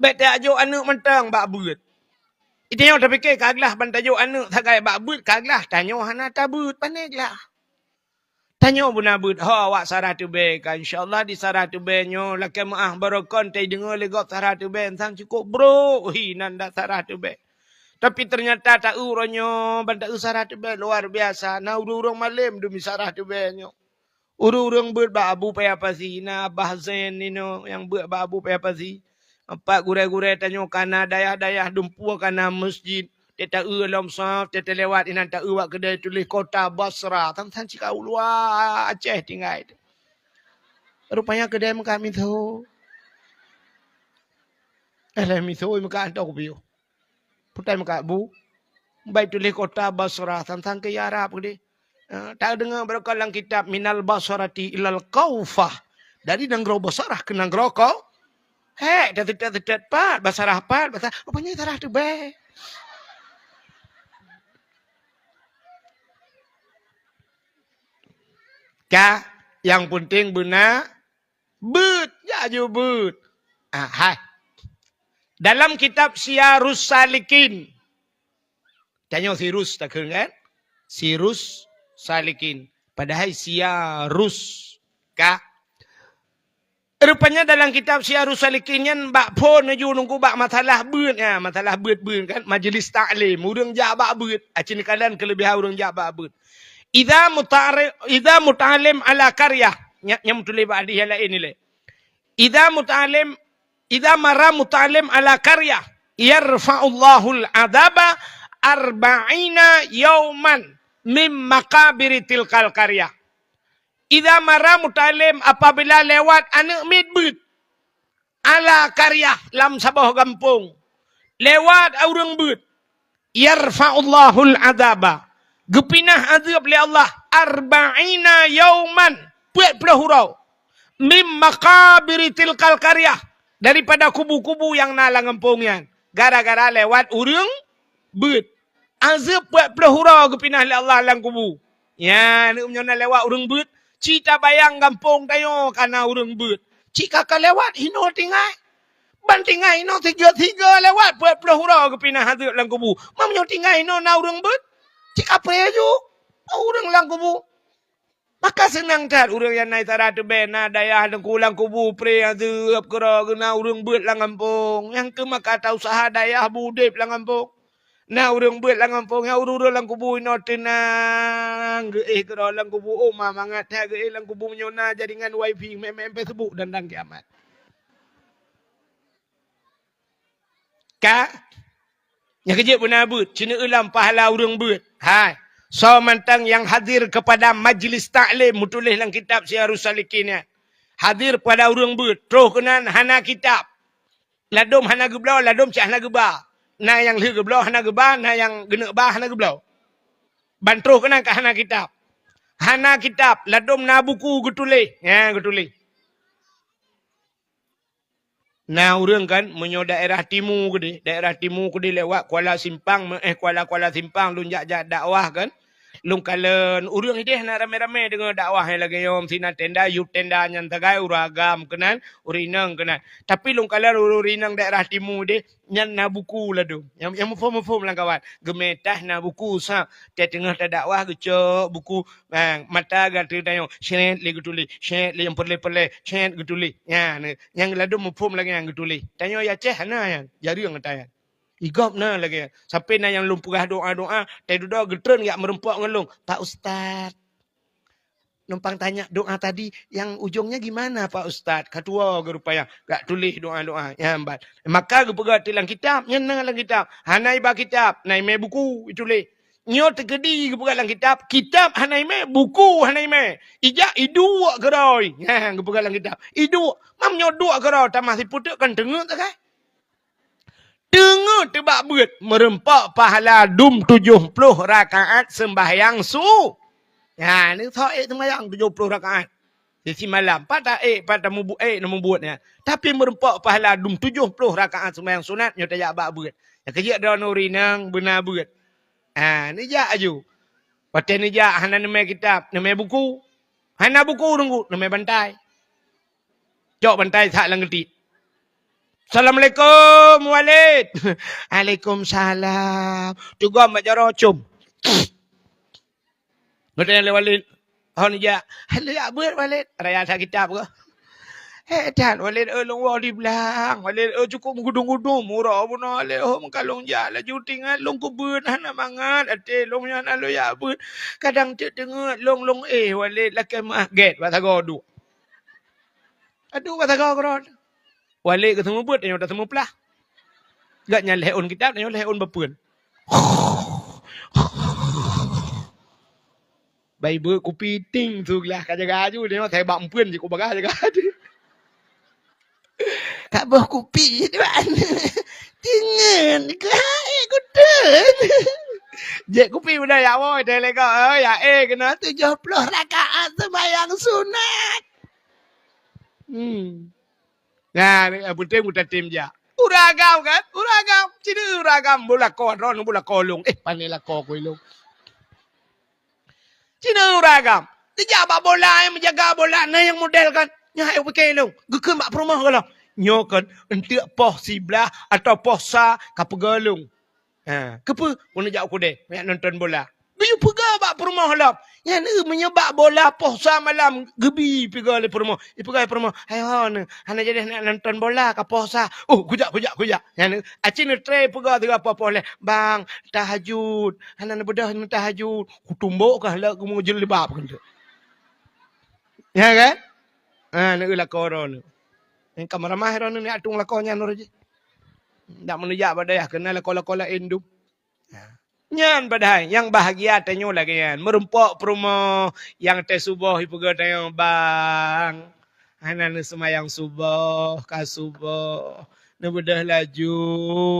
Bèk tajok aneuk mantong bak beuet. Itanyoe tapike ka glah ban tajok aneuk sagai bak beuet ka glah, tanyoe hana tabeuet, pane glah. Tanyoe beuna beuet, ho awak Sarah Teubèe ka, insya Allah di Sarah Teubèe nyoe lakèe meu'ah barokon teudeungoe lé gob Sarah Teubèe, sang cukôp brok hi nan dak Sarah Teubèe. Tapi ternyata taeu uroe nyoe ban taeu Sarah Teubèe luar biasa, na ureueng-ureueng malém demi Sarah Teubèe nyoe. Ureueng-ureueng beuet bak Abu Paya Pasi, na Abah Zain ninoe nyang beuet bak Abu Paya Pasi. Pat gurèe-gurèe tanyoe ka na dayah-dayah dumpeue ka na meuseujid. Teuh taeu lom saf, teuh talewat inan taeu bak keudè tuléh Kota Basra. Sang-sang cit ka u luwa Aceh tinggai. Rupanya keudè meukat miseue. Eh, lheuh miseue meukat hantom kupiôh. Putai meukat bu. Bai tuléh Kota Basra, sang-sang keu Arab keudeh. Eh, tadeungoe barokon lam kitab, "Minal Basrati ilal Kufah." Dari nanggroe Basrah keu nanggroe Ko-, hék, taseutôt-seutôt pat, Basrah pat, Basrah, rupanya Sarah Teubèe. Ka, nyang peunteng beuna beuet, jak aju beuet. Ah, hai. Dalam kitab Siyarus Salikin. Tanyoe Sirus takheun kan? Sirus Salikin. Padahai Siyarus. Ka. Rupanya dalam kitab Siyarus Salikin nyan bak phon laju nunggu bak masalah beuet, ya, masalah beuet-beuet kan, majlis taklim, ureueng jak bak beuet. Aci neukalon keulebihan ureueng jak bak beuet. Idza muta'ari-, idza muta'allim ala qaryah. Nya, nyang tuléh bak hadis nyang laén ni lé. Idza muta'allim, idza mara muta'allim ala qaryah, yarfa'ullahul adzaba arba'ina yauman min maqabiri tilkal qaryah. Idza mara muta'allim, apabila lewat aneuk miet beuet, ala qaryah, lam saboh gampông, lewat ureueng beuet, yarfa'ullahul adzaba, geupinah azeueb lé Allah, arba'ina yauman, peuet ploh uroe, mim maqabiri tilkal qaryah, daripada kubu-kubu nyang na lam gampông nyan, gara-gara lewat ureueng beuet. Azeueb peuet ploh uroe geupinah lé Allah lam kubu. Nyan, meunyoe na lewat ureueng beuet, ci tabayang gampông tanyoe ka na ureueng beuet. Ci ka ka lewat hinoe tinggai. Ban tinggai hinoe sigoe-sigoe lewat peuet ploh uroe geupinah azeueb lam kubu. Meunyoe tinggai hinoe na ureueng beuet, ci ka preh aju ureueng lam kubu. Maka seunang that ureueng nyang na isyarat teubée, na dayah teungku lam kubu preh azeueb keudroe geuh na ureueng beuet lam gampông. Nyang keu maka ta-useuha dayah beu udeb lam gampông. Na ureueng beuet lam gampông, nyang ureueng-ureueng lam kubu inoe teunang, geuéh keudroe lam kubu. Oh, ma mangat that geuéh lam kubu meunyoe na jaringan wifi, mé-mé Facebook dan, dan kiamat. Ka? Nyang keujeuet beuna beuet, ci neueu lam pahala ureueng beuet. Hai, soe mantong nyang hadir kepada majlis taklim, meutuléh lam kitab Siyarus Salikin nyan. Hadir pada ureueng beuet, troh keunan hana kitab. Ladôm hana geubloe, ladôm cit hana geuba. Na nyang lheueh geubloe hana geuba, na nyang geuneuk ba hana geubloe. Ban troh keunan ka hana kitab. Hana kitab, ladôm na buku geutuléh. Nyan geutuléh. Na ureueng kan, meunyoe daerah timu keudeh, daerah timu keudeh lewat Kuala Simpang, meu-, eh, Kuala, Kuala Simpang lôn jak, jak dakwah kan. Lôn kalon ureueng ideh na ramé-ramé deungoe dakwah nyang lagée nyoe, sinan tenda, yub tenda nyan sagai, ureueng agam keunan, ureueng inong keunan. Tapi lôn kalon ureueng inong daerah timu deh, nyan na buku ladôm. Nyang, nyang muphom-muphom lam kawan. Geumeutah na buku sab. Teungoh tadakwah geucok buku, ah, mata gata tanyoe, syet lé geutuléh, syet lé nyang peureulée-peureulée, syet geutuléh. Nyan, nyang ladôm muphom lagée nyan geutuléh. Tanyoe Aceh hana nyan, jareueng ata nyan. Di gob na lagée nyan. Sampai na nyang lôn peugah doa-doa, teududoe geutreun jak meureumpok ngon lôn, "Pak Ustaz, numpang tanya doa tadi yang ujungnya gimana, Pak Ustaz?" Ka tuwoe geuh rupanya, jak tuléh doa-doa nyan ban. Maka geupeugah lam kitab, nyan na lam kitab. Hana iba kitab, na imé buku ituléh. Nyoe teukeudi geupeugah lam kitab, kitab hana imé, buku hana imé. Ijak iduek keudroe. Nyan geupeugah lam kitab. Iduek, meunyoe duek keudroe tamah sipeuteuk kan teungeut sagai. Teungeut teubak beuet, meureumpok pahala dum tujoh ploh rakaat seumbahyang su-, nyan, ni soe ék seumbahyang tujoh ploh rakaat. Di simalam, pat ta ék, pat tamubu-, ék na mubuet nyan. Tapi meureumpok pahala dum tujoh ploh rakaat seumbahyang sunat, nyoe tajak bak beuet. Nyang keujeuet droeneuh ureueng inong beuna beuet. Ha, neujak aju. Watée neujak hana neumé kitab, neumé buku. Hana buku teungku, neumé bantai. Cok bantai sak lam geutit. "Assalamualaikum, Walid." "Waalaikumsalam." Teugom bak jaroe com. Geutanyong lé Walid, "Hon jak?" "Lôn jak beuet, Walid." "Raya that kitab kah?" "Hék that, Walid, eh, lôn woe di blang, Walid, eh, cukôp meugudum-gudum uroe bunoe, Walid, oh, meukalon jak laju tingat lôn keubeuet hana mangat até lôn nyan, hana lôn jak beuet. Kadang teuk teungeut lôn, lôn éh, Walid, lakée meu'ah." Gét bak sagoe duek. Aduh, bak sagoe keudroe. Walid geuseumeubeuet, tanyoe taseumeuplah. Gak nyan lhée ôn kitab, tanyoe lhée ôn bapeuen. Bai beuet kupi ting su glah ka jaga aju, tanyoe sai bak meupeuen jikuk bagah jaga aju. Ka boh kupi, teungeut, ka ék kuteun. Jép kupi udah ya woe, teuh lego, oh, ya, eh, keunoe tujoh ploh rakaat seumbahyang sunat. Hmm. Nah, nyang peunteng mutatim jak. Ureueng agam kan? Ureueng agam. Ci neueu ureueng agam beulakoe droeneuh beulakoe lôn. Eh, pane lakoe ku lôn. Ci neueu ureueng agam. Teujak bak bola, nyang meujaga bola, na nyang model kan. Nyan hai pike lôn. Geukheun bak peurumoh gohlom. Nyoe kan, eunteuk poh siblaih atawa poh sa ka peugah lôn. Ha, keupeue? Meunyoe jak u keudè, jak nonton bola. Geuyue peugah bak peurumoh lom. Nyan, eh, meunyoe bak bola poh sa malam geubi peugah lé peurumoh. Ipeugah lé peurumoh, "Hai ho neu, hana jadi nak nonton bola ka poh sa." "Oh, kujak, kujak, kujak." Nyan, eh, aci neutre peugah tiga poh-poh lé, "Bang, tahajud. Hana neubeudôh neutahajud." Kutumbok kah lé geumeujilbab keuneuk. Ya kan? Ha, neu lakoe droeneuh. Nyang ka meuramah droeneuh nyak tueng lakoe nyan uroe jih. Dak meunujak bak dayah keunan lakoe-lakoe laén dum. Nyan padahai nyang bahagia tanyoe lagèe nyan. Meurumpok peurumoh nyang teuh suboh ipeugah tanyoe, "Bang, hana neuseumayang suboh, ka suboh. Neubeudôh laju,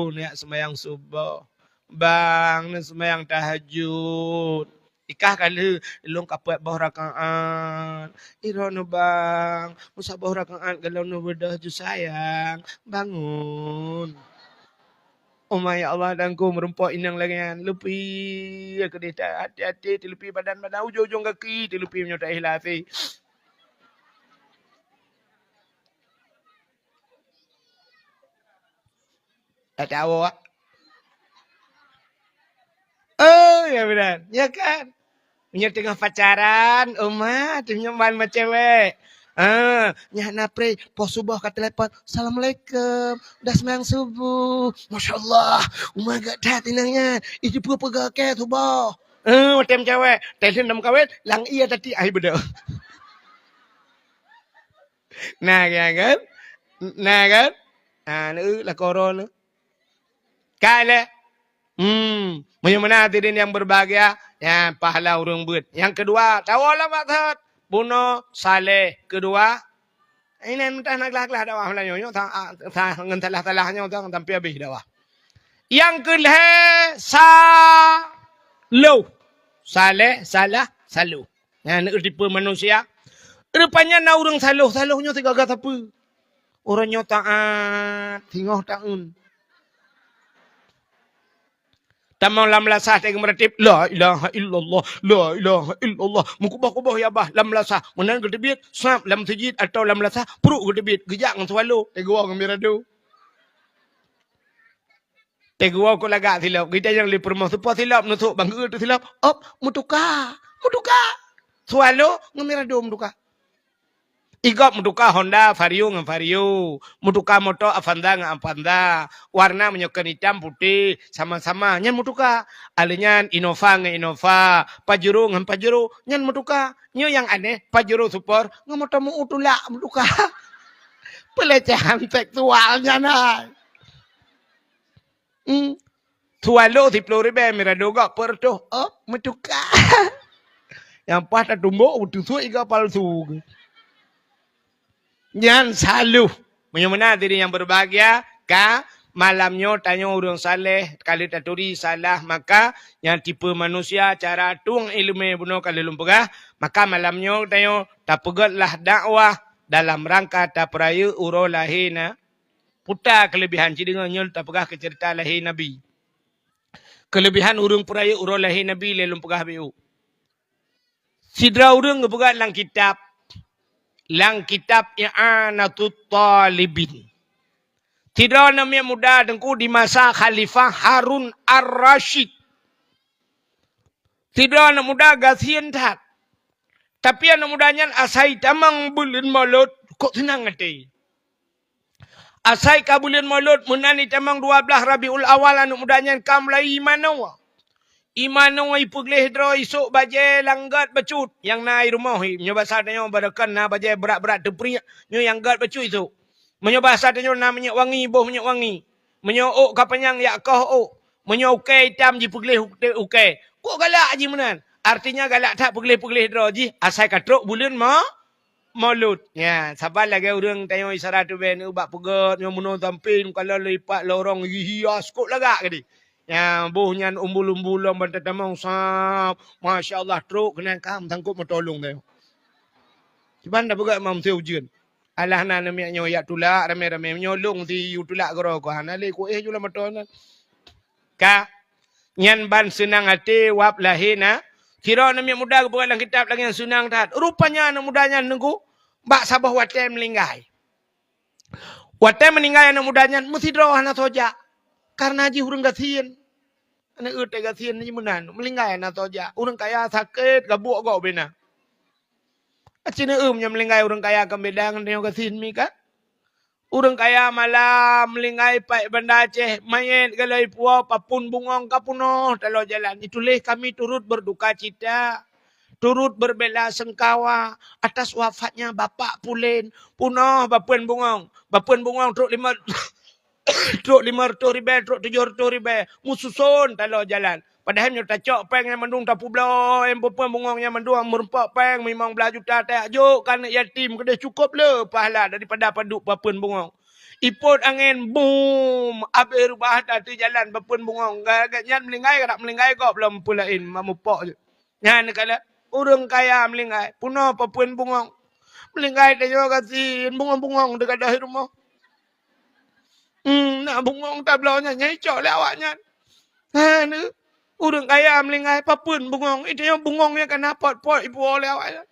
neujak seumayang suboh. Bang, neuseumayang tahajud." Ikah ka lheueh, "Lôn ka peuet boh rakaat." "Droeneuh bang, meusaboh rakaat gohlom neubeudôh ju sayang. Bangun." Oh my, ya Allah, dangku meurumpok inong lagèe nyan. Leupie keudeh, hati-hati, teuleupie badan-badan, ujong-ujong gaki, teuleupie meunyoe ta ikhlas. Tak tahu, ah. Oh, ya benar. Ya kan? Meunyoe teungoh pacaran, uma, teungoh ban ma cewek. Ah, nyan na pre, poh suboh ka telepon. "Assalamualaikum. Udah seumayang subuh." Masya Allah, uma gak that inong nyan. Ih, jipeugah-peugah ke suboh. Eh, watèe cewek, telepon dah meukawen, lang iya tati ai beudôh. Na kan, kan? Na kan? Ha, neu lakoe droeneuh. Ka lé. Hmm, meunyoe meunan hadirin yang berbahagia, ya, pahala ureueng beuet. Yang kedua, tawoe lam maksud bunoe saleh. Kedua, inan meuntah na glah-glah dakwah meulayeue nyoe, sa-, sa-, ngon salah-salah nyoe, sa-, sampai habéh dakwah. Yang keulhèe, saloh. Saleh, salah, saloh. Nyan, neu tipe manusia. Rupanya na ureueng saloh, saloh nyoe sigaga sapeue? Ureueng nyoe taat, singoh taeun. Tamong lam lasah teuh geumeuratéb, "La ilaha illallah, la ilaha illallah." Meukuboh-kuboh ya bah lam lasah. Meunan geuteubiet, sab lam sijid atawa lam lasah, pruet geuteubiet, geujak ngon swallow, teugoe ngon mirado. Teugoe keu lagak silop, geutanyong lé peurumoh, "Soe po silop neusok bang geuh teuh silop?" "Op, meutuka, meutuka. Swallow ngon mirado meutuka." Igob meutuka Honda Vario ngon Vario, meutuka moto Avanza ngon Avanza, warna meunyoe kon itam putéh, sama-sama nyan meutuka. Alèh nyan Innova ngon Innova, Pajero ngon Pajero, nyan meutuka. Nyoe nyang aneh, Pajero Sport ngon moto meu tulak meutuka. Pelecehan seksual nyan hai. Hmm. Swallow siplôh ribèe, mirado gak peuet reutôh. Oh, meutuka. Nyang paih tatumbok, meutusuk iga palsu. Nyan saloh. Meunyoe meunan hadirin yang berbahagia, ka malam nyoe tanyoe ureueng saleh, ka lheueh taturi salah, maka nyang tipe manusia cara tueng ileumèe bunoe ka lheueh lôn peugah, maka malam nyoe tanyoe tapeugöt lah dakwah dalam rangka tapeurayeuk uroe lahé na Puta keuleubihan, ci deungoe nyoe tapeugah keu ceurita lahé Nabi. Keuleubihan ureueng peurayeuk uroe lahé Nabi lé lôn peugah beu. Sidroe ureueng geupeugah lam kitab, lam kitab I'anatut Talibin. Sidroe aneuk miet muda teungku di masa Khalifah Harun Ar-Rasyid. Sidroe aneuk muda gasien that. Tapi aneuk muda nyan asai tamong buleuen Molot, kok seunang até. Asai ka buleuen Molot, meunan jitamong dua blaih Rabiul Awal, aneuk muda nyan ka mulai imanoe. Imanoe, ipeugleh droe, isôk bajèe lam göt bacut, nyang na i rumoh. Meunyoe basa tanyoe, barokon na bajèe brat-brat teupriek, nyoe nyang göt bacut isôk. Meunyoe basa tanyoe, na minyeuk wangi, boh minyeuk wangi. Meunyoe ôk ka panyang, jak koh ôk. Meunyoe ukèe itam, jipeugleh uk-, ukèe. Kok galak jih meunan? Artinya galak that peugleh-peugleh droe jih asai ka trok buleuen Mo-, Molot. Nya, saban lagèe ureueng tanyoe isyarat teuh bèe, nyoe bak peugöt, nyoe meunoe sampéng, meukalon lé ipat lorong, jihias, kok lagak geuh. Nya, boh nyan umbul-umbul lom ban tatamong sab. Masya Allah, trok keunan ka meusangkot moto lôn tanyoe. Kiban tapeugöt mam seu ujeuen. Alah na aneuk miet nyoe jak tulak ramè-ramè, meunyoe lôn si yue tulak keudroe, hana lé kuéh ju lam moto nyan. Ka, nyan ban seunang até wab lahé na, Sidroe aneuk miet muda geupeugah lam kitab lagée nyan seunang that. Rupanya aneuk muda nyan teungku bak saboh watée meuninggai. Watée meuninggai aneuk muda nyan meusidroe hana soe jak. Kareuna jih ureuëng gasien. Aneuk uet gasien jih meunan, meuninggai hana soe jak. Ureuëng kaya sakét, gabuek gob bina. Aci neuem nyang meuninggai ureuëng kaya kon beda ngon tanyoe gasien mi kan? Ureuëng kaya malam meuninggai pat Banda Aceh, manyét galai puwoe, papeuen bungöng ka peunoh taloe jalan. Dituléh, "Kami turut berduka cita, turut berbela sengkawa atas wafatnya Bapak Pulen." Peunoh papeuen bungöng. Papeuen bungöng trok lima, trok lima reutôh ribée, trok tujoh reutôh ribée. Meususon taloe jalan. Padahai meunyoe tacok péng nyan mandum, tapubloe, papeuen bungöng nyan mandum, meureumpok péng limong blaih juta, tajok keu aneuk yatim keudeh, cukôp le pahala daripada padub papeuen bungöng. Ipot angén, bum, abéh reubah that teujalan papeuen bungöng. Gata nyan meuninggai, gata meuninggai gob lom peue laén, ma mupok jeuet. Nyan kala ureuëng kaya meuninggai, peunoh papeuen bungöng. Meuninggai tanyoe gasien, bungöng-bungöng teugadôh rumoh. Hmm, na bungöng tabloe nyan, nyang icok lé awaknyan. Hana, ureuëng kaya meuninggai papeuen bungöng. Itu nyoe bungöng nyang kana pot-pot ipuwoe lé awaknyan.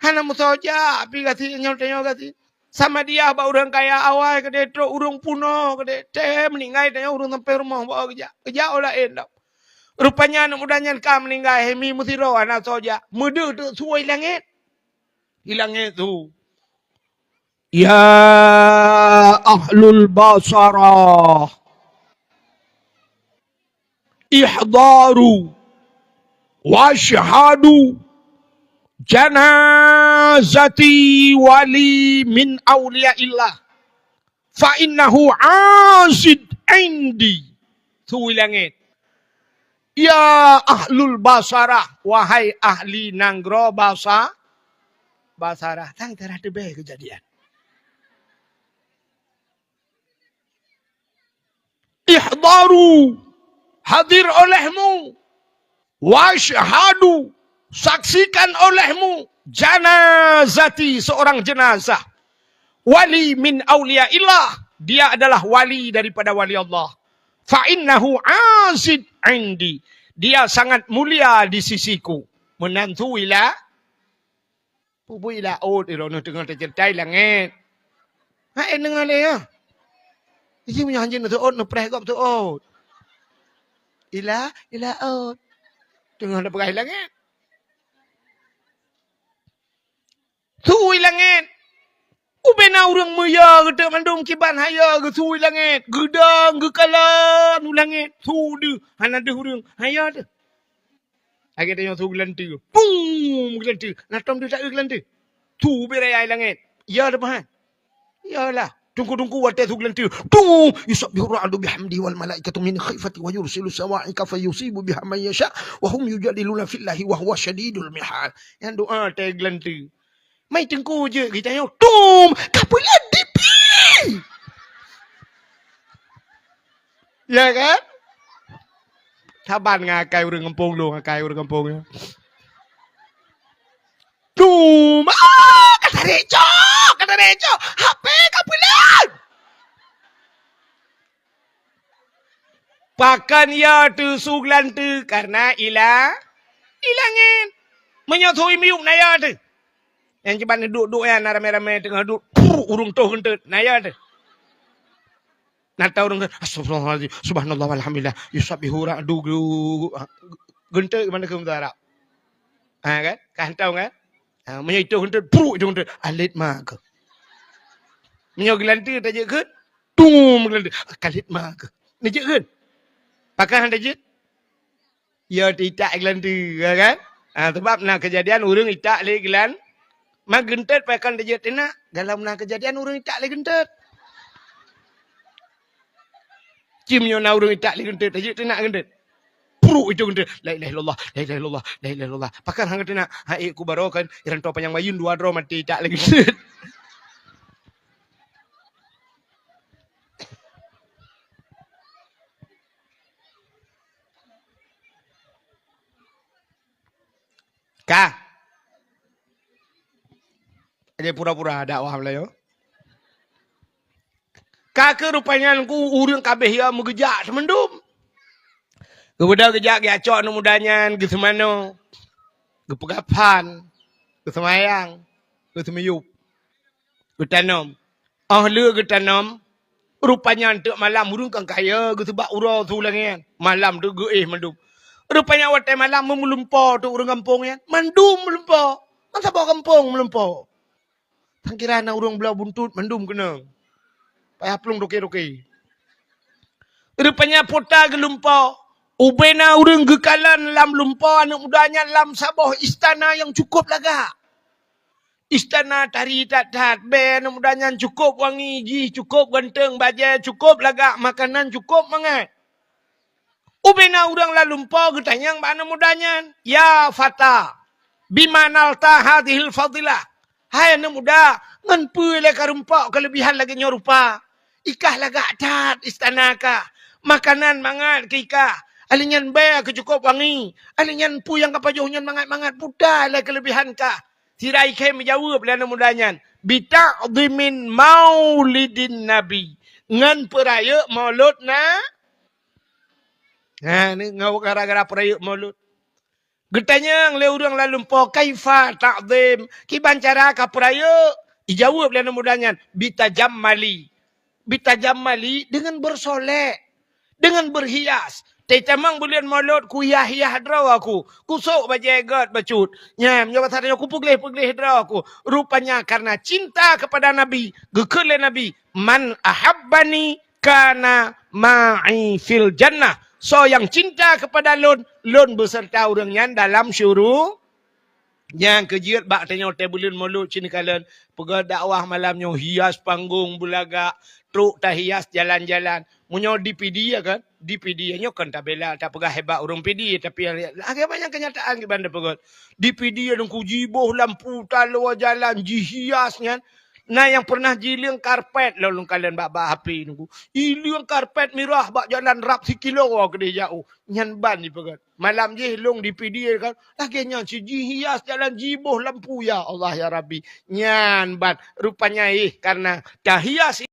Hana meusoe jak pi gasien nyoe tanyoe gasien. Sama dia bak ureuëng kaya awai keudeh trok ureuëng peunoh keudeh. Teuh meuninggai tanyoe ureuëng sampai rumoh bawa geujak. Geujak ureuëng laén dak. Rupanya aneuk muda nyan ka meuninggai, hai mi meusidroe hana soe jak. Meudeuh teuk su i langét. I langét su. Ya ahlul Basarah, ihdaru wasyhadu janazati wali min auliyaillah, fa innahu azid indi. Su i langét. Ya ahlul Basarah, wahai ahli nanggroe Basa-, Basarah. Tan tarah teubée keujadian. Ihdaru, hadir olehmu, wasyhadu, saksikan olehmu, janazati, seorang jenazah, wali min auliyaillah, dia adalah wali daripada wali Allah. Fa innahu azid indi, dia sangat mulia di sisiku. Meunan su i la-, Peue bui i laôt, droeneuh teungoh teuceurita i langét. Hai, deungoe lé nyoe. Iji meunyoe hanjeuet neuseuôt, neupreh gob seuôt. I la-, i laôt. Teungoh neupreh i langét. Su i langét. Ubena ureuëng meuyo geuteuk mandum kiban hayo geusu i langét. Geudong, geukalon u langét. Su deuh, hana deuh ureuëng. Hayo deuh. Lagée tanyoe su geulanteue. Pum! Geulanteue. Na tom deuh taeu geulanteue. Su beu raya i langét. Ya teuh pahan. Iyalah. Teungku-teungku watée su geulanteue. Tung! Yusabbihu ra'du bihamdi wal malaikatu min khifati wa yursilu sawa'iqa fa yusibu biha man yasha wa hum yujadiluna fillahi wa huwa syadidul mihal. Nyang doa watée geulanteue. Mai teungku jeuet geutanyoe, "Tum, ka peuleuet dipi!" Ya kan? Saban ngon akai ureuëng gampông lôn, akai ureuëng gampông nyoe. "Tum, ah, ka tarek cok, ka tarek cok. H P ka peuleuet." Pakon ya teuh su geulanteue? Kareuna i la-, i langét. Meunyoe su i miyueb na ya teuh. Nyang kiban duek-duek nyan na ramé-ramé teungoh duek, pruk, ureuëng toh geunteut. Na ya teuh. Na tau ureuëng, "Astagfirullahalazim, subhanallah walhamdulillah, yusabbihu ra'du gu-, gu-, geunteut," gimana keu bahasa Arab. Ha kan? Ka hantom kan? Ha, meunyoe itu geunteut, pruk itu geunteut, alet ma keuh. Meunyoe geulanteue tajeuet kheun, tum geulanteue, kalet ma keuh. Neujeuet kheun? Pakon hana jeuet? Ya, itak geulanteue, ya kan? Ha, sabab na keujadian ureuëng itak lé geulan-, ma geunteut pakon tajeuet teunak, galom na keujadian ureuëng itak lé geunteut. Cim nyoe na ureuëng itak lé geunteut, tajeuet teunak geunteut. Pruk itu geunteut. La ilaha illallah, la ilaha illallah, la ilaha illallah. Pakon hana teunak? Hai, ku baroe kan, iranto panyang mayun dua droe maté itak lé geunteut. Ka. Lagée pura-pura dakwah Meulayu. Ka keuh rupanya ku ureuëng kabeh ya meugeujak teumandum. Geubeudôh geujak geuyacok aneuk muda nyan geuseumanoe. Geupeugah phan, geuseumayang, geuseumiyueb, geutanom. Óh lheueh geutanom, rupanya eunteuk malam ureuëng kan kaya geuseubak uroe su langét. Malam tu geuéh mandum. Rupanya watée malam meulumpoe tu ureuëng gampông nyan, mandum meulumpoe. Man saboh gampông meulumpoe. Tan kira na ureuëng bloe buntut mandum keunong. Payah plueng toke-toke. Rupanya puta geulumpoe. Ubena ureuëng geukalon lam lumpoe aneuëk muda nyan lam saboh istana nyang cukup lagak. Istana tari that-that, bée aneuëk muda nyan cukup wangi, jih cukup ganteng, bajée cukup lagak, makanan cukup mangat. Ubena ureuëng lam lumpoe geutanyong bak aneuëk muda nyan, "Ya fata, bima nalta hadhil fadilah?" "Hai aneuëk muda, ngon peue lé ka rumpok keulebihan lagée nyoe rupa? Ikah lagak that istana kah, makanan mangat keu ikah, alèh nyan bée keu cukup wangi, alèh nyan peue nyang ka pajoh nyan mangat-mangat, puta lé keulebihan kah?" Sira ikhée meujaweueb lé aneuëk muda nyan, "Bita'dhimin maulidin nabi," ngon peurayeuk maulud na. Ha, ni ngon gara-gara peurayeuk maulud. Geutanyong lé ureuëng lam lumpoe, "Kaifa ta'dhim?" Kiban cara ka peurayeuk? Ijaweueb lé aneuëk muda nyan, "Bitajammali." Bitajammali deungon beusolek, deungon beuhias. Teutamong buleuen maulud kuhias-hias droe aku, kusok bajée gét bacut. Nyan, nyoe basa tanyoe kupeugléh-peugléh droe aku. Rupanya karena cinta kepada Nabi, geukheun lé Nabi, "Man ahabbani kana ma'i fil jannah." Soe nyang cinta kepada lôn, lôn beuseurta ureuëng nyan dalam syuru-, Nyang keujeuet bak tanyoe teuh buleuen maulud cit neukalon, peugah dakwah malam nyoe hias panggong beulagak, trok tahias jalan-jalan. Meunyoe di Pidie kan, di Pidie nyoe kan tabela tapeugah hebat ureuëng Pidie, tapi lagée banyak kenyataan kiban tapeugah. Di Pidie nungku jiboh lampu taloe jalan jihias nyan. Na nyang pernah jileueng karpet lôn kalon bak-bak H P nungku. Ileueng karpet mirah bak jalan rab sikilo keudeh jaoh. Nyan ban jipeugah. Malam jih lôn di Pidie kan, lagée nyan cit jihias jalan jiboh lampu, ya Allah ya Rabbi. Nyan ban rupanya ih karena tahias.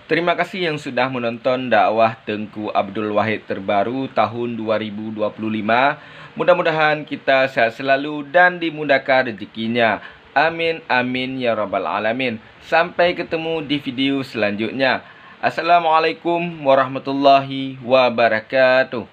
Terima kasih yang sudah menonton dakwah Teungku Abdul Wahid terbaru tahun dua ribu dua puluh lima. Mudah-mudahan kita sehat selalu dan dimudahkan rezekinya. Amin, amin, ya rabbal alamin. Sampai ketemu di video selanjutnya. Assalamualaikum warahmatullahi wabarakatuh.